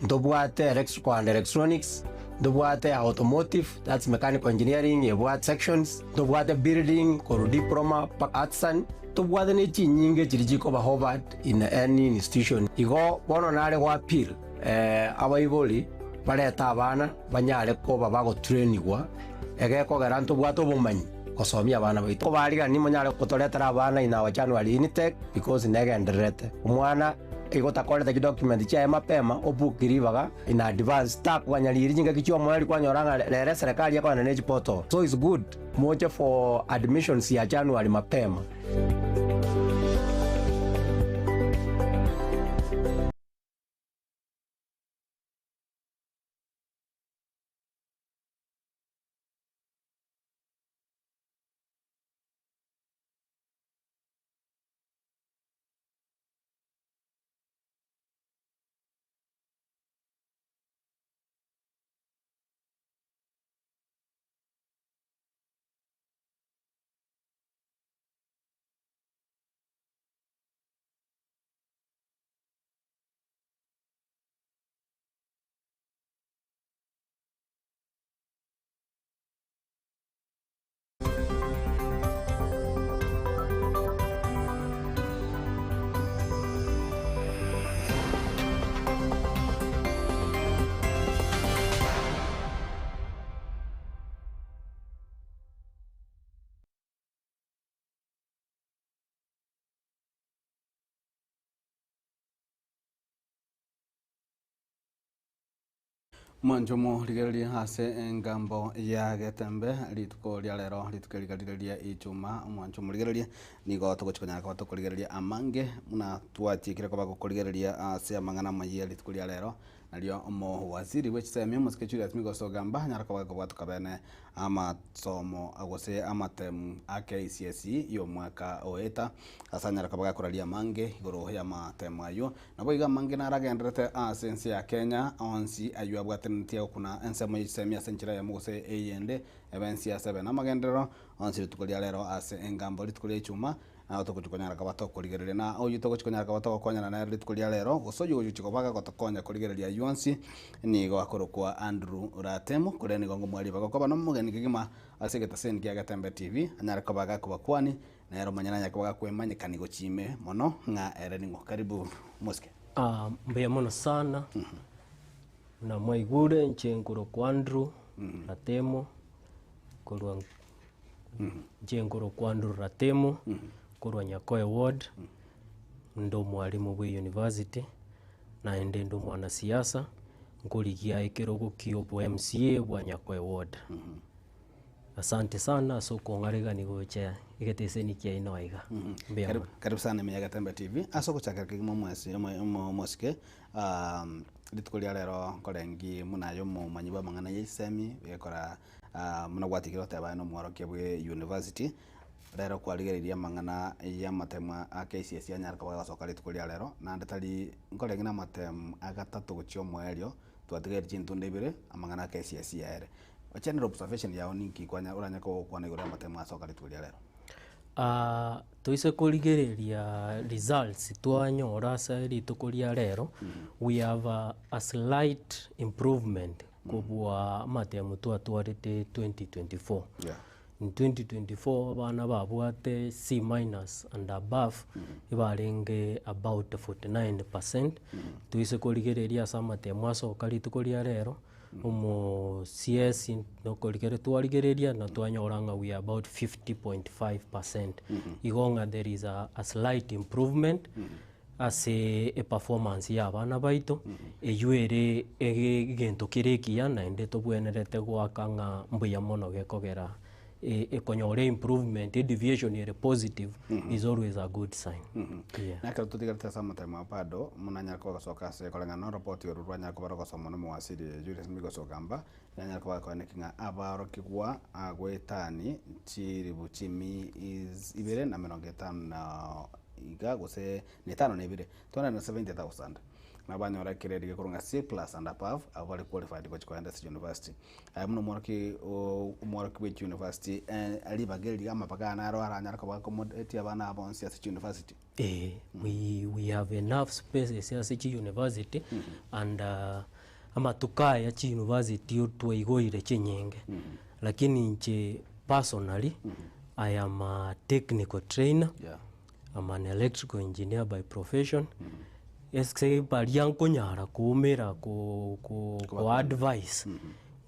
ntobwate electrical and electronics, ntobwate automotive, that's mechanical engineering ebwate sections, ntobwate building korwa diploma mpaka artisan, ntobwate ne chinyinge chiria chikoba hovered in any institution. Igo bono nare go appeal abaibori barete abana banyare koba bagotrainigwa egekogera ntobwate obomanyi. Gosomia abana baito. Kobarigani monyare gotoretera abana in our January intake because negendererete. Omwana igo otakorete chidocument chiaye mapema obook ribaga in advance takoganya riiri chingaki chiomoerio kwanyora ng'a rero eserekari ekogenda ne chiportal. So it's good moche for admissions ya January mapema. Mwanchomo rigereria ase engambo ya Getembe rituko ria rero rituko eriga rire ria Ijumaa omwancho morigereria nigo togochi konyara koba tokorigereria amange buna twatiekire koba gokorigereria ase amang'ana amayia rituko ria rero nario omowaziri bwe chisemi omosike Julius Migos Ogamba anyare koba gakobwatoka bene amasomo gose amatemu a KCSE ya omwaka oeta ase anyare koba gakoraria amange igoro ya amatemo aywo. Nabo igo amange naragendererete ase ense ya Kenya, onsi ayio abwatanetie gokuna ensemo ye chisemi ase enchera eyemo gose eyende, ebe ensiasa ebe namagenderero, onsi rituko ria rero ase engambo rituko ria ichuma, nabo togochia konyara koba tokorigereria. Na oyio togochia konyara koba togokonyana nere rituko ria rero, gose oyio ogochia koba gagotokonya korigereria ayio onsi, nigo akorokwa Andrew Ratemo, korende nigo ngomwariba gokoba nomogeni kegima ase egetaseni kia Getembe TV, anyare koba gakobakwani, Nere omonyene anyare koba gakwemanyekania gochia ime mono ng'a ere ning'o. Karibu mosike. Ah, mbuya mono sana buna mwaigure inche nkorokwa Andrew Ratemo korwa inche nkorokwa Andrew Ratemo korwa Nyakoe ward, nde omwalimu bwe university, naende nde omwanasiasa, nkorigia ekerogo kia obo MCA bwa Nyakoe ward. Asante sana ase okong'aregani gocha egeteseni kiaino aiga. Mbuya Karibu, mono. karibu sana ime ya Getembe TV. Ase ogochakera kegima omwesi omo- omo- omosike rituko ria rero nkorengi buna aye omomanyi bwa amang'ana ya chisemi gekora buna gwatigire goteba aye na omworokia bwe university, rero kwarigereria amang'ana ya amatemo a KCSE anyare koba agosoka rituko ria rero, naende tari nkorenge na amatemo agatato gochia omoerio, twatigaire chintunda ibere amang'ana a KCSE aere. General observation yao ninki kwanya oranye gokwana igoro ya amatemo asoka rituko ria rero? Toise korigereria results twanyora ase rituko ria rero, we have a slight improvement kobua amatemo twatwarete 2024. In 2024 abana babwate C minus and above ebarenge about 49 percent, toise korigereria ase amatemo asoka rituko ria rero, omo CS nokorigereria twarigereria na twanyora ng'a we are about 50.5 percent. Igo ng'a there is a, a slight improvement ase eperformance ya abana baito, eywo ere egento kere ekiya naende tobwenerete goaka ng'a mbuya mono gekogera ekonyora improvement, edeviation ere positive is always a good sign. Yeah. Na ekero totigarete ase amatemo aya bado, munanyare koba gosoka ase koreng'ana na oroboti oru rwanyare koba rogosomwa na omowasiri Julius Migos Ogamba, nanyare koba gakoeneki ng'a abaorokigwa goetani chiribu chimi ibere na emerongo etano na iga gose na etano na ibere, 270,000, nabo banyora egrade gekorwa ng'a C plus and above, abwo bare qualified gochia kogenda ase university. Aye buna omworoki omworoki bwe chiuniversity ribaga eri amabaga aya naro aranyare koba accommodate abana aba bonsi ase chiuniversity? Eeh, we we have enough spaces ase chiuniversity and amatuko aya chiuniversity twaigoire chinyinge, lakini inche personally I am a technical trainer, I'm an electrical engineer by profession, ase baria nkonyara koumera ko ko ko advise,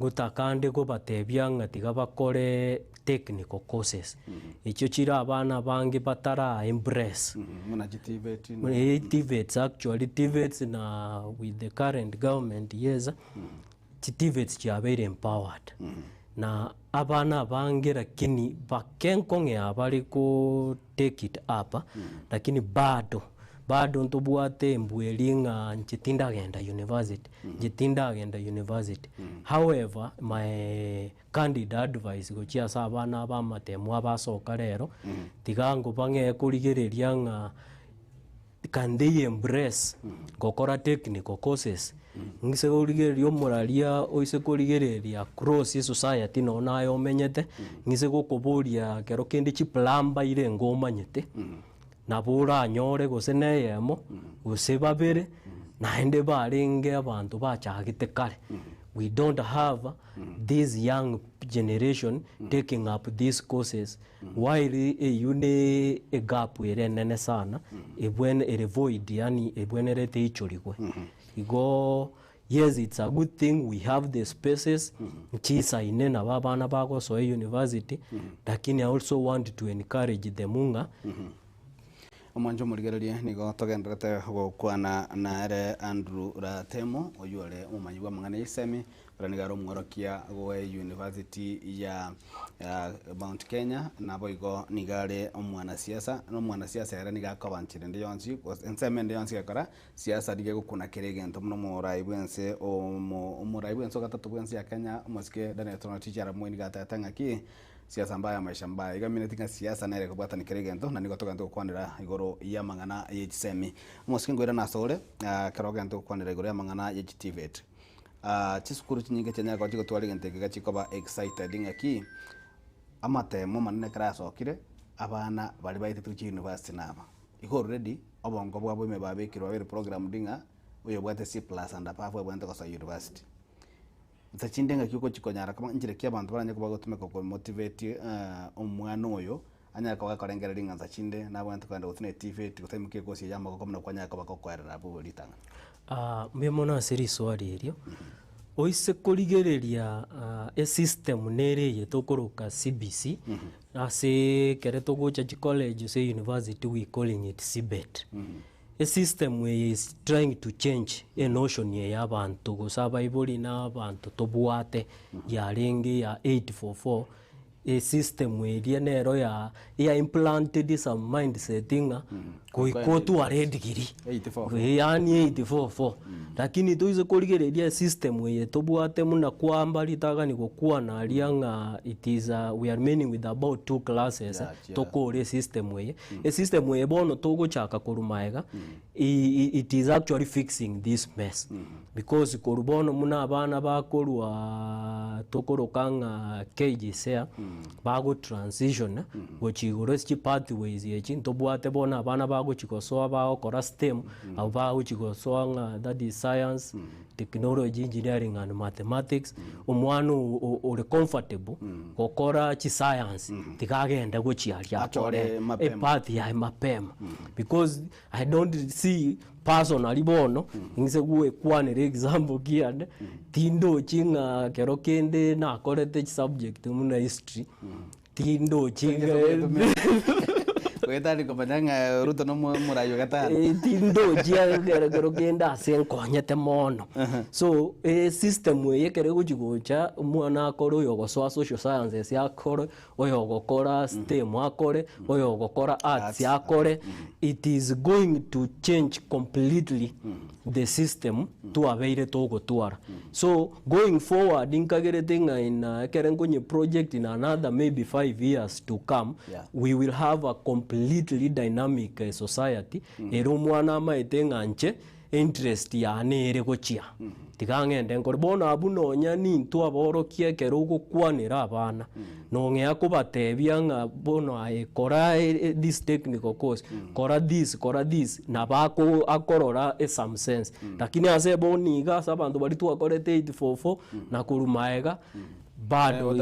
ngotaka nde kobatebia ng'a tiga bakore technical courses, echio chire abana abange batara embrace. Buna chi TVET na. Eh, TVETs actually, TVETs na with the current government yes, chi TVETs chiabeire empowered, na abana abange lakini bake nkong'ea bare ko take it up, lakini bado, bado ntobwate embwa eria ng'a inche tindagenda university, inche tindagenda university. However, my candid advice gochia ase abana aba amatemo abasoka rero, tiga ngobang'ee korigereria ng'a can they embrace gokora technical courses, ng'ise korigereria omoraria oise korigereria across esociety nonye naye omenyete, ng'ise gokoboria ekero kende chiplumber ire enga omanyete, nabo oranyore gose na eyemo, gose babere, naende barenge abanto bachagete kare. We don't have this young generation taking up these courses while eywo ne egap ere enene sana ebwene ere void yaani ebwenerete eichorigwe. Igo yes it's a good thing we have the spaces nchisaine nabo abana bagosoa university lakini I also want to encourage them ng'a Omwancho omorigererie nigo togendererete gokwana nere Andrew Ratemo, oyio ore omomanyi bw'amang'ana y'esemi, ore nigo are omworokia bwe university ya Mount Kenya, naboigo nigo are omwanasiasa, na omwanasiasa ere nigo akoba nchera ende yonsi, gose ensemo ende yonsi egekora siasa nigo egokuna kera egento buna omorai bwense omo omorai bwense ogatato bwense ya Kenya, omosike Daniel Toroitich arap Moi nigo atebete ng'aki. Siasa mbaya maisha mbaya. Iga mineti ng'a siasa nere ekobwatania kera egento na nigo togente gokwanera igoro y'amang'ana ye chisemi. Omosike nkoirana ase ore ekero ogente gokwanera igoro y'amang'ana ye chiTVET. Chisukuru chinyinge chianyare koba chigotwara egento eke iga chikoba excited ng'aki amatemo amanene ekero asokire abana baria baetetwe chiuniversity naba. Igo already obongo bwabo ime babekirwe babere programmed ng'a oyobwate C plus and above abwenerete gosoa university. Inse chinde ngaki ogochia konyara koba nchera ki abanto baranyare koba bagotumeka komotivate omwana oyo anyare koba gakorengereria ng'a nsa chinde nabwenerete kogenda gose na etiveti gose aimokie ekosi eye y'amagoko buna kwanyara koba gokoerera abwo ritang'ani. Mbuya mono ase riswali erio, oise korigereria esystem nere eye tokoroka CBC, ase ekere togocha chicollege gose university we calling it CBET. Esystem eye is trying to change enotion eye ya abanto gose abaibori na abanto tobwate yarenge ya 844. Esystem eria nero ya ya implanted some mindset ng'a goika otware edigiri, yaani 844. Lakini toise korigereria esystem eye tobwate buna kwamba ritang'ani gokwana aria ng'a it is a we are remaining with about two classes tokore esystem eye. Esystem eye bono togochaka korwa maega it is actually fixing this mess because korwa bono buna abana bakorwa tokoroka ng'a KJSEA bago transition gochia igoro ase chipathways echi ntobwate bono abana bagochia gosoa bagokora STEM abwo bagochia gosoa ng'a that is science, technology, engineering and mathematics, omwana ore comfortable gokora chiscience tiga agende gochia aria akore Achore mapema. epath yaye mapema because I don't see personally bono, inse goekwanera example kiane, tindochi ng'a kero kende nakorete chisubject buna history, tindochi ng'a Goetani komanya ng'a Ruto no omorai o gatano. Tindochi ekero kero kende ase nkonyete mono. So, esystem eye ekero egochi gocha, omwana akore oyo ogosoa social sciences akore, oyogokora STEM akore, oyogokora arts akore, it is going to change completely the system twabeire togotwara. So going forward nkagerete ng'a in ekere nkonye project in another maybe 5 years to come, we will have a completely dynamic society, ere omwana amaete ng'a inche interest yane ere gochia, tiga ng'ende nkore. Bono abwo nonya nintwe aborokia ekero ogokwanera abana, nong'ea kobatebia ng'a bono aye kora this technical course, kora this, kora this, nabo ako akorora some sense. Lakini ase bono iga ase abanto baria twakorete 844 na korwa maega, bado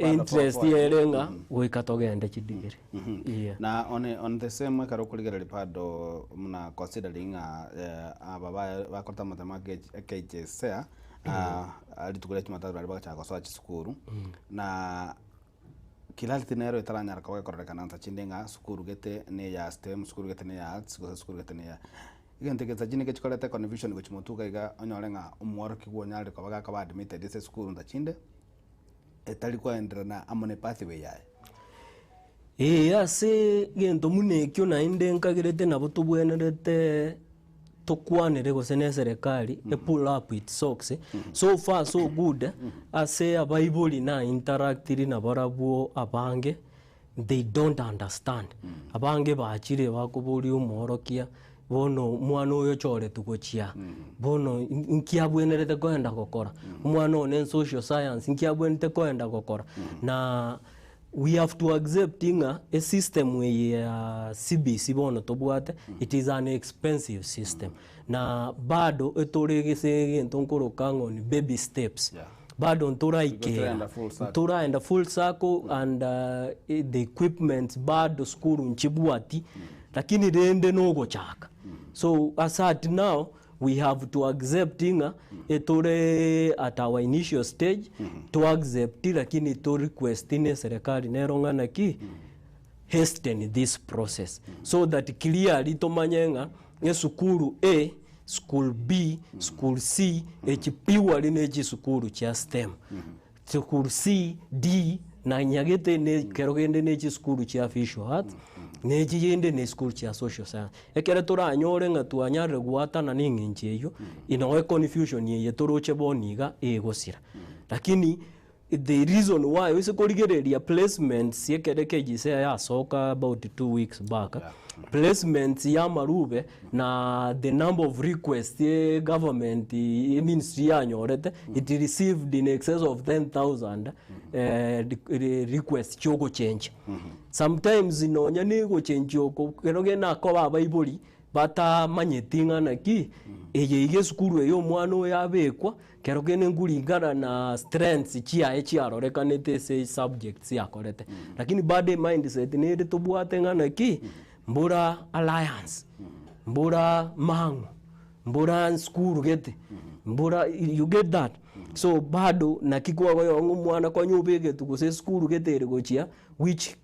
interest ere ng'a goika togende chidegree. Yeah. Na on, on the same ekero okorigereria bado muna considering ng'a aba bakorete amatemo a KJSEA rituko ria jumatatu baria bagachaka gosoa chisukuru na clarity nero etaranyara koba gekororekana nsa chinde ng'a sukuru gete ne eya STEM, sukuru gete ne eya arts gose sukuru gete ne eya egento eke nsa chinde ngechikoreta econfusion gochia motwe iga iga onyore ng'a omworokigwa onyarire koba gakoba admitted ase esukuru nsa chinde etari koenderana amo ne pathway yaye. Ee, ase egento buna ekio naende nkagerete nabo tobwenerete tokwanere gose na eserekari e pull up its socks, so far so good, ase abaibori na interactiri nabarabwo abange, they don't understand. Abange bachire bakoboria omworokia, bono omwana oyo ochoretwe gochia, bono nki abwenerete koenda gokora, omwana one social science nki abwenerete koenda gokora, na we have to accept ng'a esystem eye ya CBC bono tobwate, it is an expensive system. Na bado etore gese egento nkoroka ng'a ni baby steps. Bado ntoraikera, Toraenda full circle. ntoraenda full circle and the equipment bado sukuru nchibwati, lakini rende nogochaka. So as at now, we have to accept ng'a etore at our initial stage, to accept lakini to request ne serikali nero ng'a naki hasten this process so that clearly tomanye ng'a esukuru A, school B, school C, echi purely ne chisukuru chia STEM. School C, D, na nyagete ne kero kende ne chisukuru chia visual arts, ne chiyende ne esukuru chia social science. Ekero toranyore ng'a twanyarire goatana na eng'encho eywo, noe econfusion eye toroche bono iga egosira. Lakini the reason why ase korigereria placements ekere KJSEA yasoka about 2 weeks back, placements ya amarube na the number of requests government ministry yanyorete, it received in excess of 10,000 requests chiogochenjia. Sometimes nonya na egochenjia oko, kero kende nakoba abaibori batamanyeti ng'a naki eye iga esukuru eye omwana oyo abekwa, kero kende nkuringana na strengths chiaye chiarorekanete ase subjects yakorete. Lakini bado emindset nere tobwate ng'a naki mbora alliance, mbora mang'u, mbora sukuru gete, mbora you get that. So bado naki kwagoyoa ng'a omwana konya obegetwe gose esukuru gete ere gochia which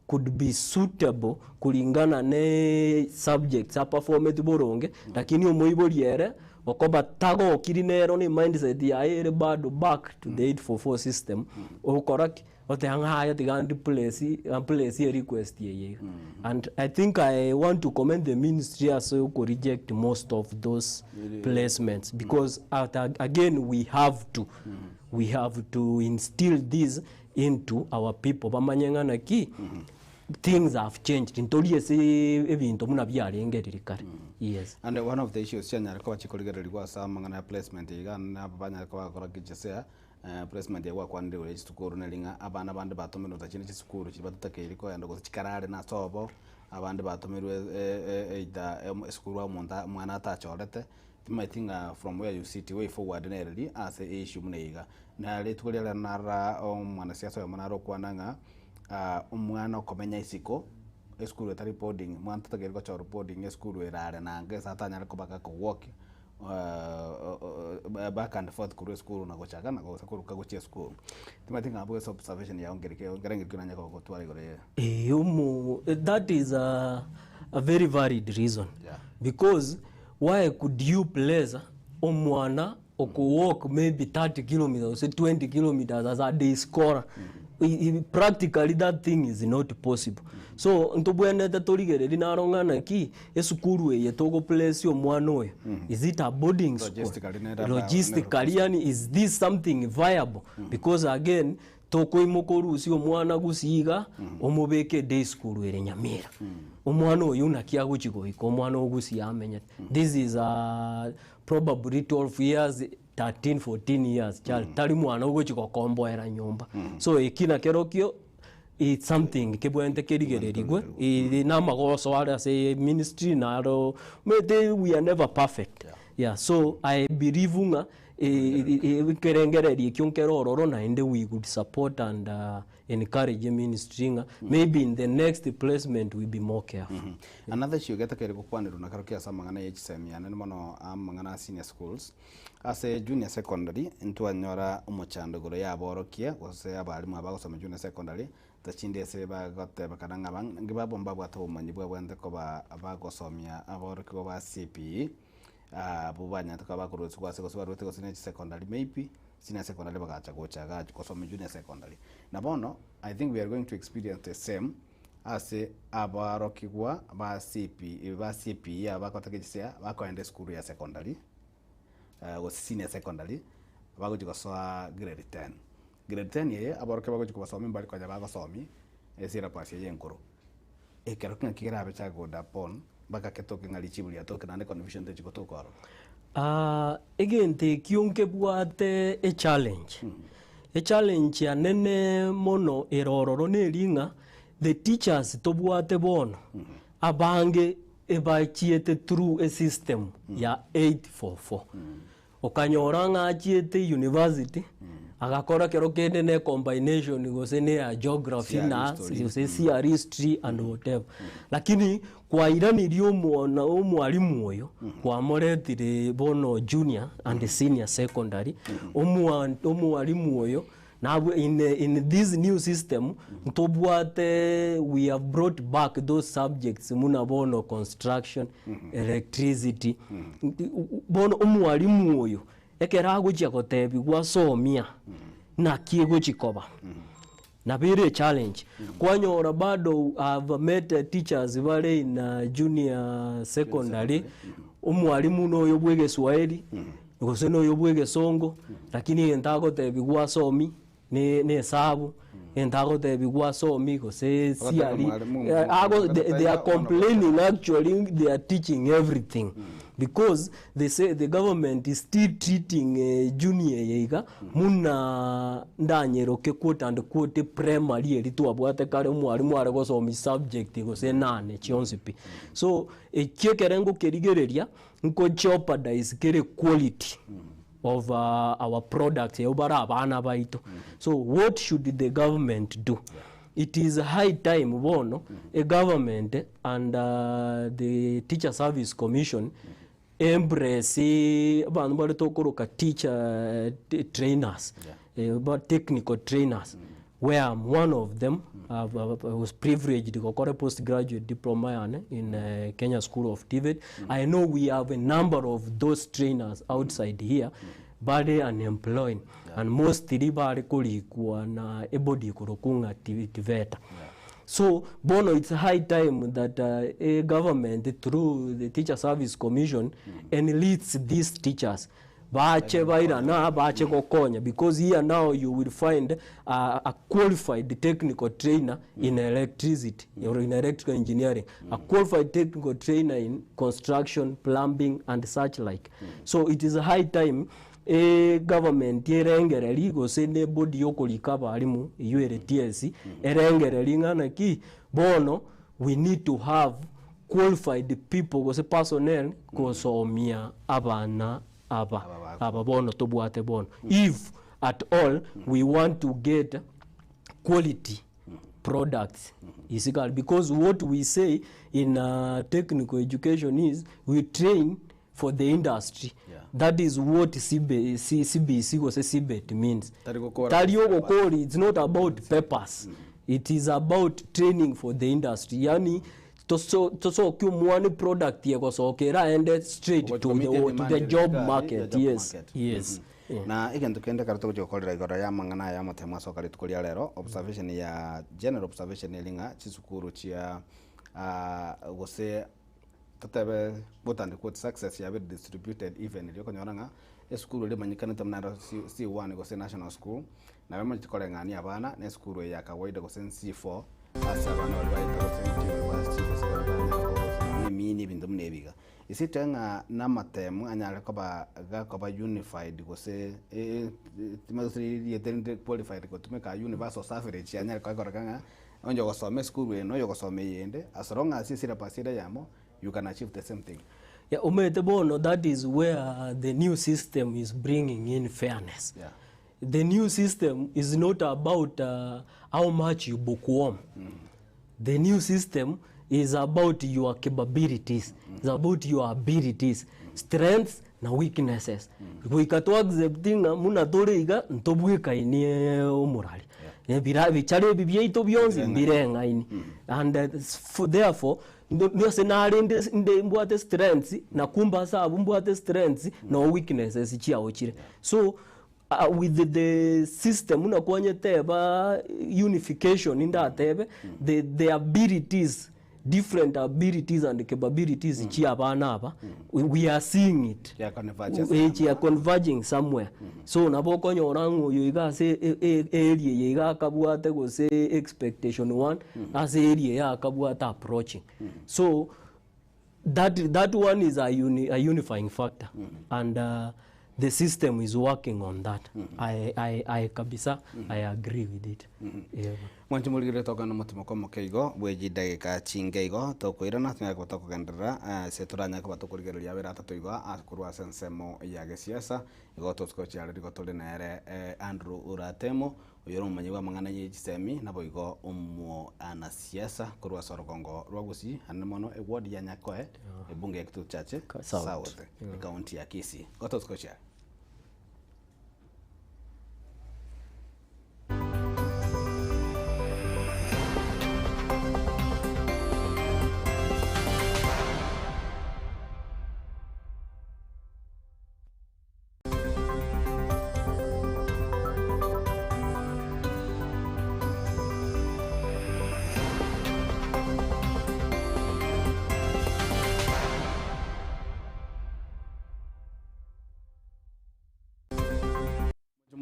could be suitable kulingana ne subjects aperformeti boronge, lakini omoibori ere okoba tagokiri nero ne mindset yaye ere bado back to the 844 system okora ki. Oteba ng'a aye tiga ndiplace place erequest eye iga. And I think I want to commend the ministry ase oko reject most of those placements because at again we have to we have to instill this into our people bamanye ng'a naki things have changed ntori ase ebinto buna biarenge riria kare, yes. And one of the issues chianyare koba chikorigererigwa ase amang'ana ya placement iga nabo banyare koba bagokora kichesea Placement eye gwakwanire igoro ya chisukuru neri ng'a abana bande batomirwe nonye chinde chisukuru chiria batatakeiri kogenda gose chikarare nase obo, abande batomirwe either esukuru omonto omwana atachorete, timanyeti ng'a from where you sit way forward nereri ase issue buna iga. Na rituko riria rero narora omwanasiasa oyomo nare okwana ng'a omwana okomenya isiko, esukuru etari boarding, mwana tatakeiri gochorwa boarding esukuru ere are na anga ase atanyare koba gakogwokia. back and forth korwa esukuru na gochaka na gose koruka gochia esukuru. Timanyeti ng'a abwo ase observation yao nkeri ki nkere ng'aki onanye gotwara igoro ye. Eeh omo that is a a very valid reason Yeah. because why could you place omwana oko walk maybe 30 kilometers gose 20 kilometers as a day scholar practically that thing is not possible. So ntobwenerete torigererie naro ng'a naki esukuru eye togo place omwana oyo is it a boarding school? Logistically nere aba- Logistically yani is this something viable? Because again tokoimoka orusie omwana gusii iga omobeke eday school ere Nyamira. Omwana oyio naki agochi goika omwana o gusii amenyete. This is a probably 12 years 13, 14 years child tari mwana ogochi gokomboera nyomba. So eki nakerokio it's something kebwenerete kerigererigwe ere na amagoso are ase ministry naro omanyete we are never perfect yeah so I believe ng'a ekerengererio ekio nkere ororo naende we could support and encourage eministry ng'a maybe in the next placement we be more careful. Another issue getakeire gokwanerwa nakero kia ase amang'ana ye chisemi yane mono amang'ana a senior schools. Ase junior secondary ntwanyora omochando igoro ya aborokia gose abalimu aba bagosoma junior secondary tachinde ase bagotebekana ng'a abange babo mbabwate obomanyi bwabwenerete koba bagosomia aborokigwa ba CPE abwo banyarete koba bakorusigwa ase gose baruete gose ne chisecondary maybe senior secondary bagacha gocha igaa gosomia junior secondary. Na bono I think we are going to experience the same ase abarokigwa ba CPE ba CPE aba bagotaka chisea bakoenda esukuru ya secondary. gose senior secondary, bagochia gosoa grade ten. Grade ten eye, aborokia bagochia kobasomia mbari konya bagosomia esyllabus eye enkoro. Ekero ng'aki kerabe chagood upon mpaka ketoke ng'a richibu riatoke naende confusion techi gotoka ororo. Egento ekio nkebwate echallenge, echallenge anene mono ere ororo neri ng'a the teachers tobwate bono, abange Ebachiete through a system ya 844. Okanyora ng'a achiete university, agakora kero kende ne combination gose ne ya geography CR na history. gose CR history and whatever. Lakini kwairanirie omwana omwalimu oyo, kwamoretire bono junior and senior secondary, omwa omwalimu oyo Nabwo in in this new system ntobwate we have brought back those subjects muna bono construction, electricity, bono omwalimu oyo ekero agochia gotebiwa asomia naki egochi koba nabo ere echallenge. Kwanyora bado I have met teachers bare in junior secondary, omwalimu noyo bwa egeswahili. Gose noyo bw'egesongo, lakini egento agotebigwa asomi ne nesabu, egento agotebigwa asomi gose Ogoteba siari mwalimu eh, ago omonto they, they are taiyo, bono complaining actually they are teaching everything because they say the government is still treating eh, junior eye iga muna ndanyeroke quote and quote primary eria twabwate kare omwalimu are gosomia subject gose nane chionsi pi. So ekio ekere ngokerigereria. Nko jeopardize kere quality of our products eyo bare abana baito. So what should the government do? It is high time bono e government and the teacher service commission embrace abanto bare tokoroka teacher trainers, ba technical trainers. Where I'm one of them, I was privileged gokora postgraduate diploma yane in Kenya School of TVET. I know we have a number of those trainers outside here. Bare unemployed and mostly bare korikwa na ebody ekorokwa ng'a TVETA. So bono it's high time that e government through the Teacher Service Commission enlists these teachers bache bairane aa bache gokonya because here now you will find a qualified technical trainer in electricity or in electrical engineering, a qualified technical trainer in construction, plumbing and such like. So it is high time e government erengereri gose ne body yokorika abarimu eywo ere TSC erengereri ng'a naki bono we need to have qualified people gose personnel gosomia abana aba aba bono tobwate bono if at all we want to get quality products isiko aria because what we say in technical education is we train for the industry that is what CB, C, CBC gose CBET means Tari gokora tari ogokori it's not about papers it is about training for the industry yani toso tosokia omwana eproduct egosoka eraende straight to the, to the job market yes yes Na egento kende ekero togochia gokorera igoro y'amang'ana aya amatemo asoka rituko ria rero, observation ya general observation eri ng'a chisukuru chia gose totebe quote and quote success yabire distributed evenly okonyora ng'a esukuru eria emanyekanete buna ero C1 gose national school, nabo emanyete koreng'ania abana na esukuru eye ya kawaida gose C4 ase abana baria baeta gose university gose baria banyara koba emini ebinto buna ebi iga. Ase etwe ng'a namatemu anyare koba gakoba unified gose timanyeti gose rieta rinde qualified gotumeka universal suffrage anyare koekoreka ng'a onye ogosoma esukuru eye na oyo ogosoma eyende as long as esyllabus ere eyemo you can achieve the same thing. Yeah, omanyete bono that is where the new system is bringing in fairness. Yeah. The new system is not about how much you bookworm. The new system is about your capabilities, is about your abilities, strengths na weaknesses. Goika to accept ng'a buna tore iga ntobwekainie omorari. Ebira ebichare ebi biaito bionsi mbireng'aini. And therefore, ase narende nde mbwate strengths na kumbe ase abwo mbwate strengths no weaknesses chiagochire. So With the system buna kwanyeteba unification ndatebe the the abilities different abilities and capabilities chia abana aba we are seeing it Chia converge Eh, chia converging somewhere so nabo okonyora ng'a oyo iga ase e- e- area eye iga akabwate gose expectation one ase area eye akabwate approaching so That, that one is a, uni, a unifying factor mm -hmm. and the system is working on that mm -hmm. I, I, I kabisa mm -hmm. I agree with it mm -hmm. yeah. Mwanche morigere tokana omotimo komoke igo bwe chidageka chinke igo tokoirana tonyare koba tokogenderera ase toranyare koba tokorigereria abere atato igo korwa ase ensemo ya gesiasa igo totuko chiareri igo tore nere Andrew Ratemo Oyo nomomanyi bw'amang'ana ye chisemi, naboigo omoanasiasa korwa ase orogongo rwa Gusii, anene mono eward ya Nyakoe, ebunge ya Kitutu Chache South. South, ekaunti ya Kisii. Gototuka gochia.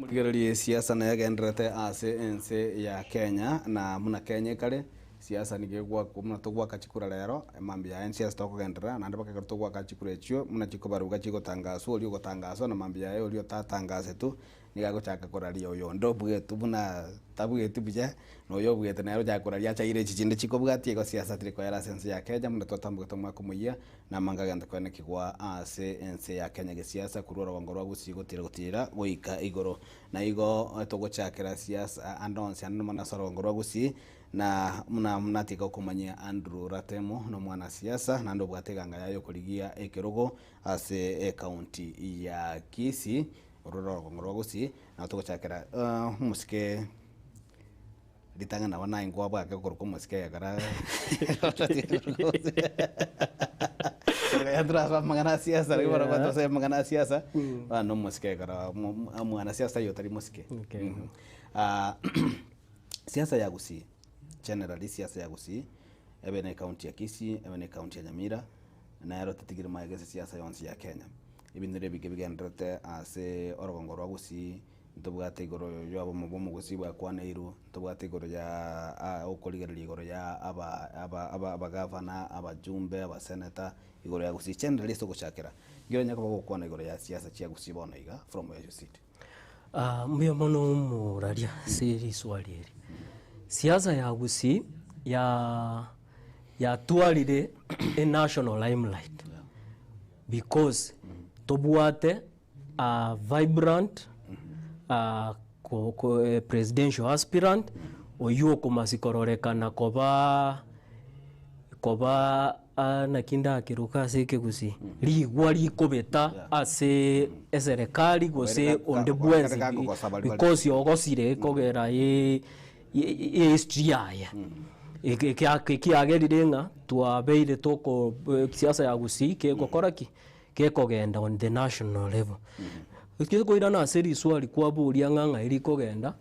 Rigereria siasa naye egendererete ase ense ya Kenya na buna Kenya ekare, siasa nigo egwakwa buna togwaka chikura rero, mambia yaye siasa tokogenderera naende mpaka ekero togwaka chikura echio buna chikobaruga chigotangaswa oria ogotangaswa na mambia yaye oria otatangasetwe nigo agochaka koraria oyonde obugetwe buna tabugeti buya, na oyo obuete nere ochaka koraria achaire echi chinde chikobwatia igo siasa teri koera ase ense ya Kenya buna twatambogete omwaka omoyia na amanga agento koenekigwa ase ense ya Kenya gesiasa korwa orogongo rwa Gusii gotira gotira goika igoro. Na igo togochakera siasa ande onsi ande mono ase orogongo rwa Gusii na buna natiga okomanyia Andrew Ratemo nomwanasiasa naende obwate eganga yaye yokorigia ekerogo ase ecounty ya Kisii orwo orogongo rwa Gusii nabo togochakera omosike Ritang'ani nabo naye nkwabwake okorokwa omosike egekora. Ekero amang'ana a siasa, lakini Yeah. yeah. twasaya amang'ana a siasa, bono na omosike ekero mo- mo- mwanasiasa taiyo otari mosike. Okay. Ah, siasa ya Gusii, generally siasa ya Gusii, ebe na ecounty ya Kisii, ebe na ecounty ya Nyamira, nero tetigire magega ase siasa yonsi ya Kenya. Ebinto ebinge bigendererete ase orogongo rwa Gusii, ntobwate igoro ya obomo bwa omogusii bwakwaneirwe, ntobwate igoro ya okorigereria igoro ya aba aba aba abagavana, abajumbe, abaseneta, igoro ya Gusii generally ase ogochakera. Nki oranyare koba gokwana igoro ya siasa chia Gusii bono iga from where you sit? Ah, mbuya mono omoraria ase riswali eri. Siasa ya Gusii ya yatwarire e national limelight because tobwate a vibrant ah, ko, ko, eh, presidential aspirant oywo okomasi kororekana koba koba ah, naki ndakeroka ase ekegusii rigwa rikobeta ase eserekari gose onde bwensi because ogosire kogera e e history yaye ekiagerire ng'a twabeire toko siasa ya Gusii kegokora ki gekogenda on the national level. Gekoirana ase riswali kwaboria ng'a ng'ai rikogenda,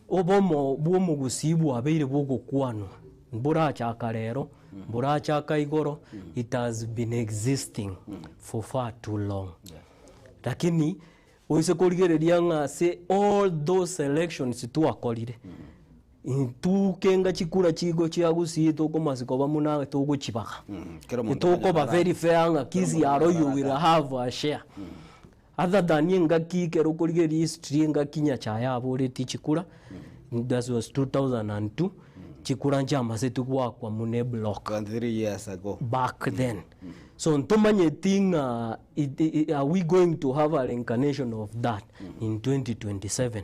obomo bwa omogusii bwabeire bogokwanwa, mborachaka rero, mborachaka igoro, it has been existing for far too long. Lakini oise korigereria ng'a ase all those elections twakorire, ntukenga chikura chigo chia Gusii tokomasi koba muna togochibaga. Kera omonto Etokoba very fair ng'a Kisii aro you will have a share. Other than engaki ekero okorigereria history engaki Nyachae aboreti chikura, that was 2002, chikura nchiamaseti goakwa muna eblock. 23 years ago. Back then. So ntomanyeti ng'a it, it, are we going to have a reincarnation of that in 2027?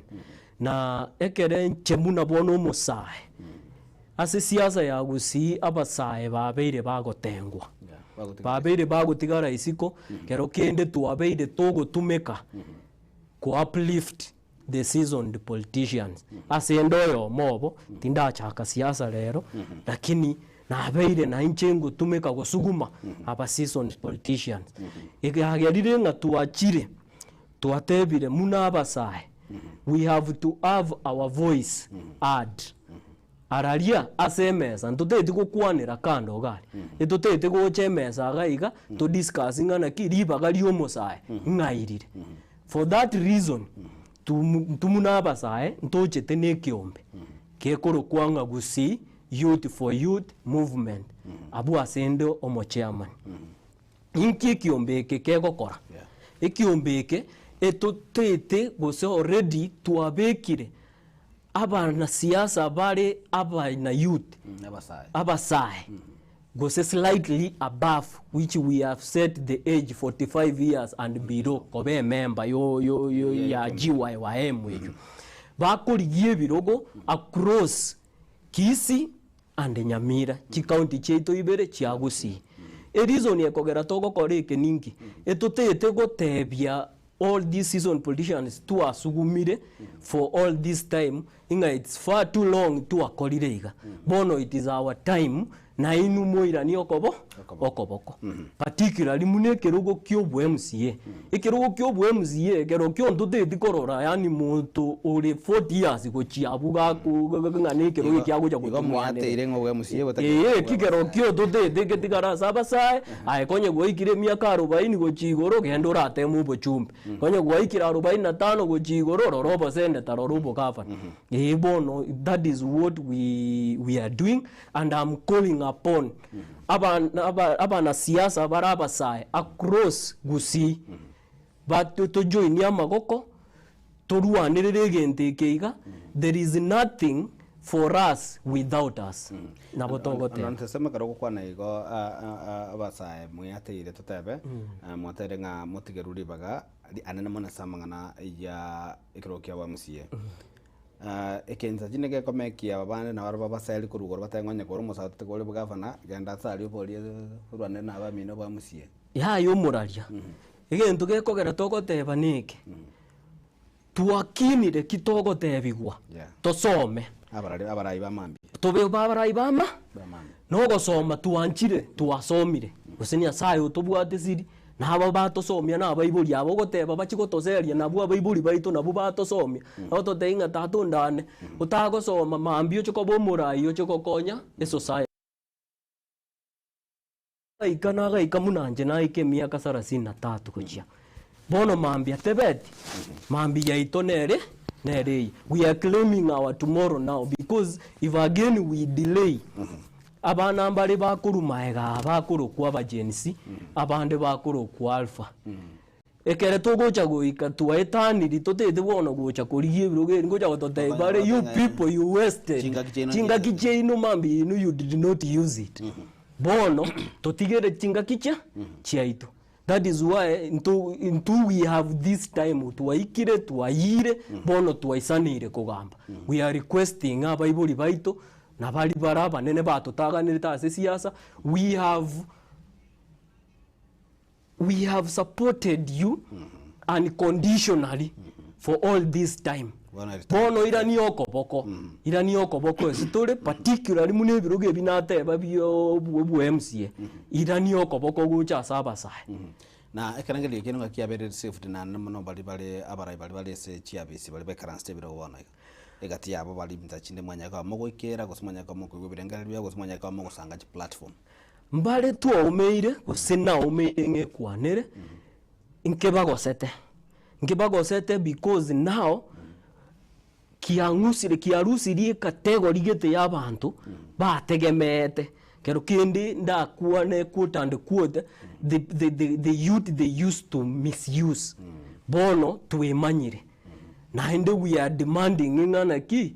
Na ekere inche buna bono omosae, ase siasa ya Gusii abasae babeire bagotengwa, babeire bagotigara isiko, kero kende twabeire togotumeka ko uplift the seasoned politicians. Ase ende oyomo obo, tindachaka siasa rero, lakini nabeire nainche ngotumeka gosuguma aba seasoned politicians. Ekiagerire ng'a twachire, twatebire muna abasae, we have to have our voice heard. Araria ase emesa ntoteti gokwanera kando iga aria, etotete gocha emesa iga iga to discuss ng'a naki ribaga ria omosae ng'airire. For that reason, tum muna abasae ntochete na ekeombe gekorokwa ng'a Gusii Youth for Youth Movement, abwo ase inde omochairman. Inki ekiombe eke kegokora? Ekiombe eke etotete gose already twabekire abanasiasa bare abana youth, abasae, gose slightly above which we have set the age 45 years and below koba emember yo yo yo ya GYYM eywo. Bakorigia ebirogo across Kisii and Nyamira, chicounty chiaito ibere chia Gusii. Ereason ekogera togokora eke ninki? Etotete gotebia all these seasoned politicians twasugumire for all this time ng'a it's far too long twakorire iga. Bono it is our time nainwe moiranie okobo okoboko. Particularly muna ekerogo kia obo MCA. Ekerogo kia obo MCA ekero kio ntoteti korora yaani monto ore 40 years gochia abwo gaku ng'a na ekerogo eki agocha Igo gotomwanera. mwateire ng'a obo MCA botari Eeh eki kero kio totete getigare ase abasae, aye konye gwaikire emiaka arobaini gochia igoro genda orateme obochumbe. Konye gwaikire arobaini na tano gochia igoro rora oboseneta rora obogavana. Eeh bono that is what we we are doing and am calling upon aba abanasiasa bare abasae across Gusii bato tojoinie amagoko torwanerere egento eke iga, there is nothing for us without us. Nabo togoteba. Nonte ekero ogokwana igo abasae mweateire totebe, mwateire ng'a motigerwe ribaga anene mono ase amang'ana ya ekero kia aba MCA. Ekensa chinde gekomekia aba bande nabo barabwo babasaeri korwa igoro batebe ng'a onye kore omosae otete kore bogavana, genda ase aria oborie orwane na abamino ba MCA. Yaya omoraria, egento gekogera togoteba neke, twakinire ki togotebigwa, tosome. Abarari abarai ba mambia. Tobe abarai ba ama, Ba mambia. nogosoma twanchire twasomire. Gose Nyasaye otobwate siri, na aba batosomia na abaibori aba ogoteba bachie gotoseria nabwo abaibori baito nabwo batosomia. Bagototebia ng'a tata ondane, otagosoma mambia oche koba omorai oche gokonya esociety. Agaika nagaika buna inche naika emiaka sarasini na tatu gochia bono mambia tebeti mambia yaito nere nere eye we are claiming our tomorrow now because if again we delay abana mbare bakorwa maega aa bakorokwa aba Gen Z abande bakorokwa alpha Ekere togocha goika twaetaniri totete bono gocha korigia ebirogo eri ngocha gototebia bare you people you wasted chingaki chiaino mambia yaino you did not use it. Bono totigere chingaki chia chiaito. That is why nto intwe we have this time twaikire twayire bono twaisaneire kogamba. We are requesting abaibori baito na baria bare abanene batotaganirete ase siasa we have. We have supported you unconditionally for all this time. Bono irania okoboko, irania okoboko ase tore particularly buna ebirogo ebi nateba bia obwo MCA, irania okoboko gocha ase abasae. Na ekerengerio ekio nigo kiabeire received naende mono baria bare abarai baria bare ase chiabisi baria baikaransete ebirogo bono iga. Egati yabo baria ebinto chinde mwanyare koba mogoikera gose mwanyare koba mokoigwa ebirengererio biabo gose mwanyare koba mogosanga chiplatform. Mbare twaumeire, gose naumeire ng'ekwanere, nkebagosete, nkebagosete because now, kiang'usire kiarusirie ecategory gete ya abanto bategemeete, kero kende ndakwane quote and quote, the the the the youth they used to misuse, bono twemanyire, naende we are demanding ng'a naki,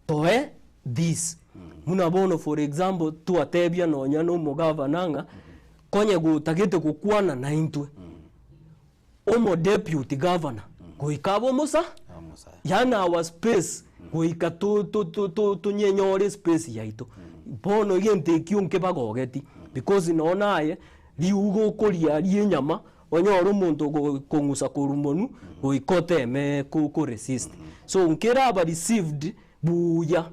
Toe this. Buna bono for example twatebia nonya na omogavana ng'a konye gotagete gokwana naintwe, omo deputy governor goika abe omosa yaani our space goika to- to- to- to- tonyenyore espace yaito. Bono egento ekio nkebagogeti because nonye naye riugo okoria ria enyama Onyore omonto okong'usa korwa monwe goika oteme ko resist. So nkere aba received buya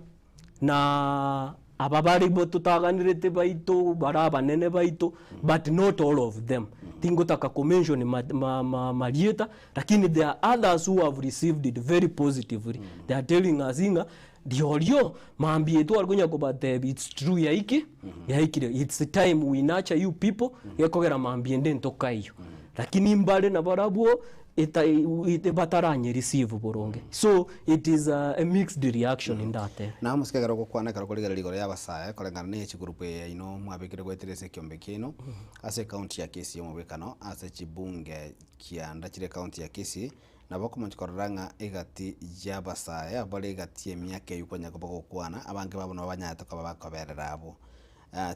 na aba bare totaganirete baito bare abanene baito but not all of them. Tingotaka ko mention marieta lakini there are others who have received it very positively. They are telling us ng'a riorio mambia tware konya kobatebia it's true yaiki yaikire it's time we nurture you people gekogera mambia ende ntokaiyo lakini mbare nabarabwo eta bataranye receive boronge so it is a, a mixed reaction ndatebe. Na omosike ekero ogokwana ekero okorigereria igoro y'abasae koreng'ana ne chigurupu eye yaino mwabekire goetera ase ekiombe kiaino ase ecounty ya Kisii omobwekano ase chibunge kianda chire ecounty ya Kisii Nabo okomochia korora ng'a egati y'abasae abwo bare egati y'emiaka eyio kwanyara koba gokwana, abange babo nabo banyarete koba bakoberera abwo.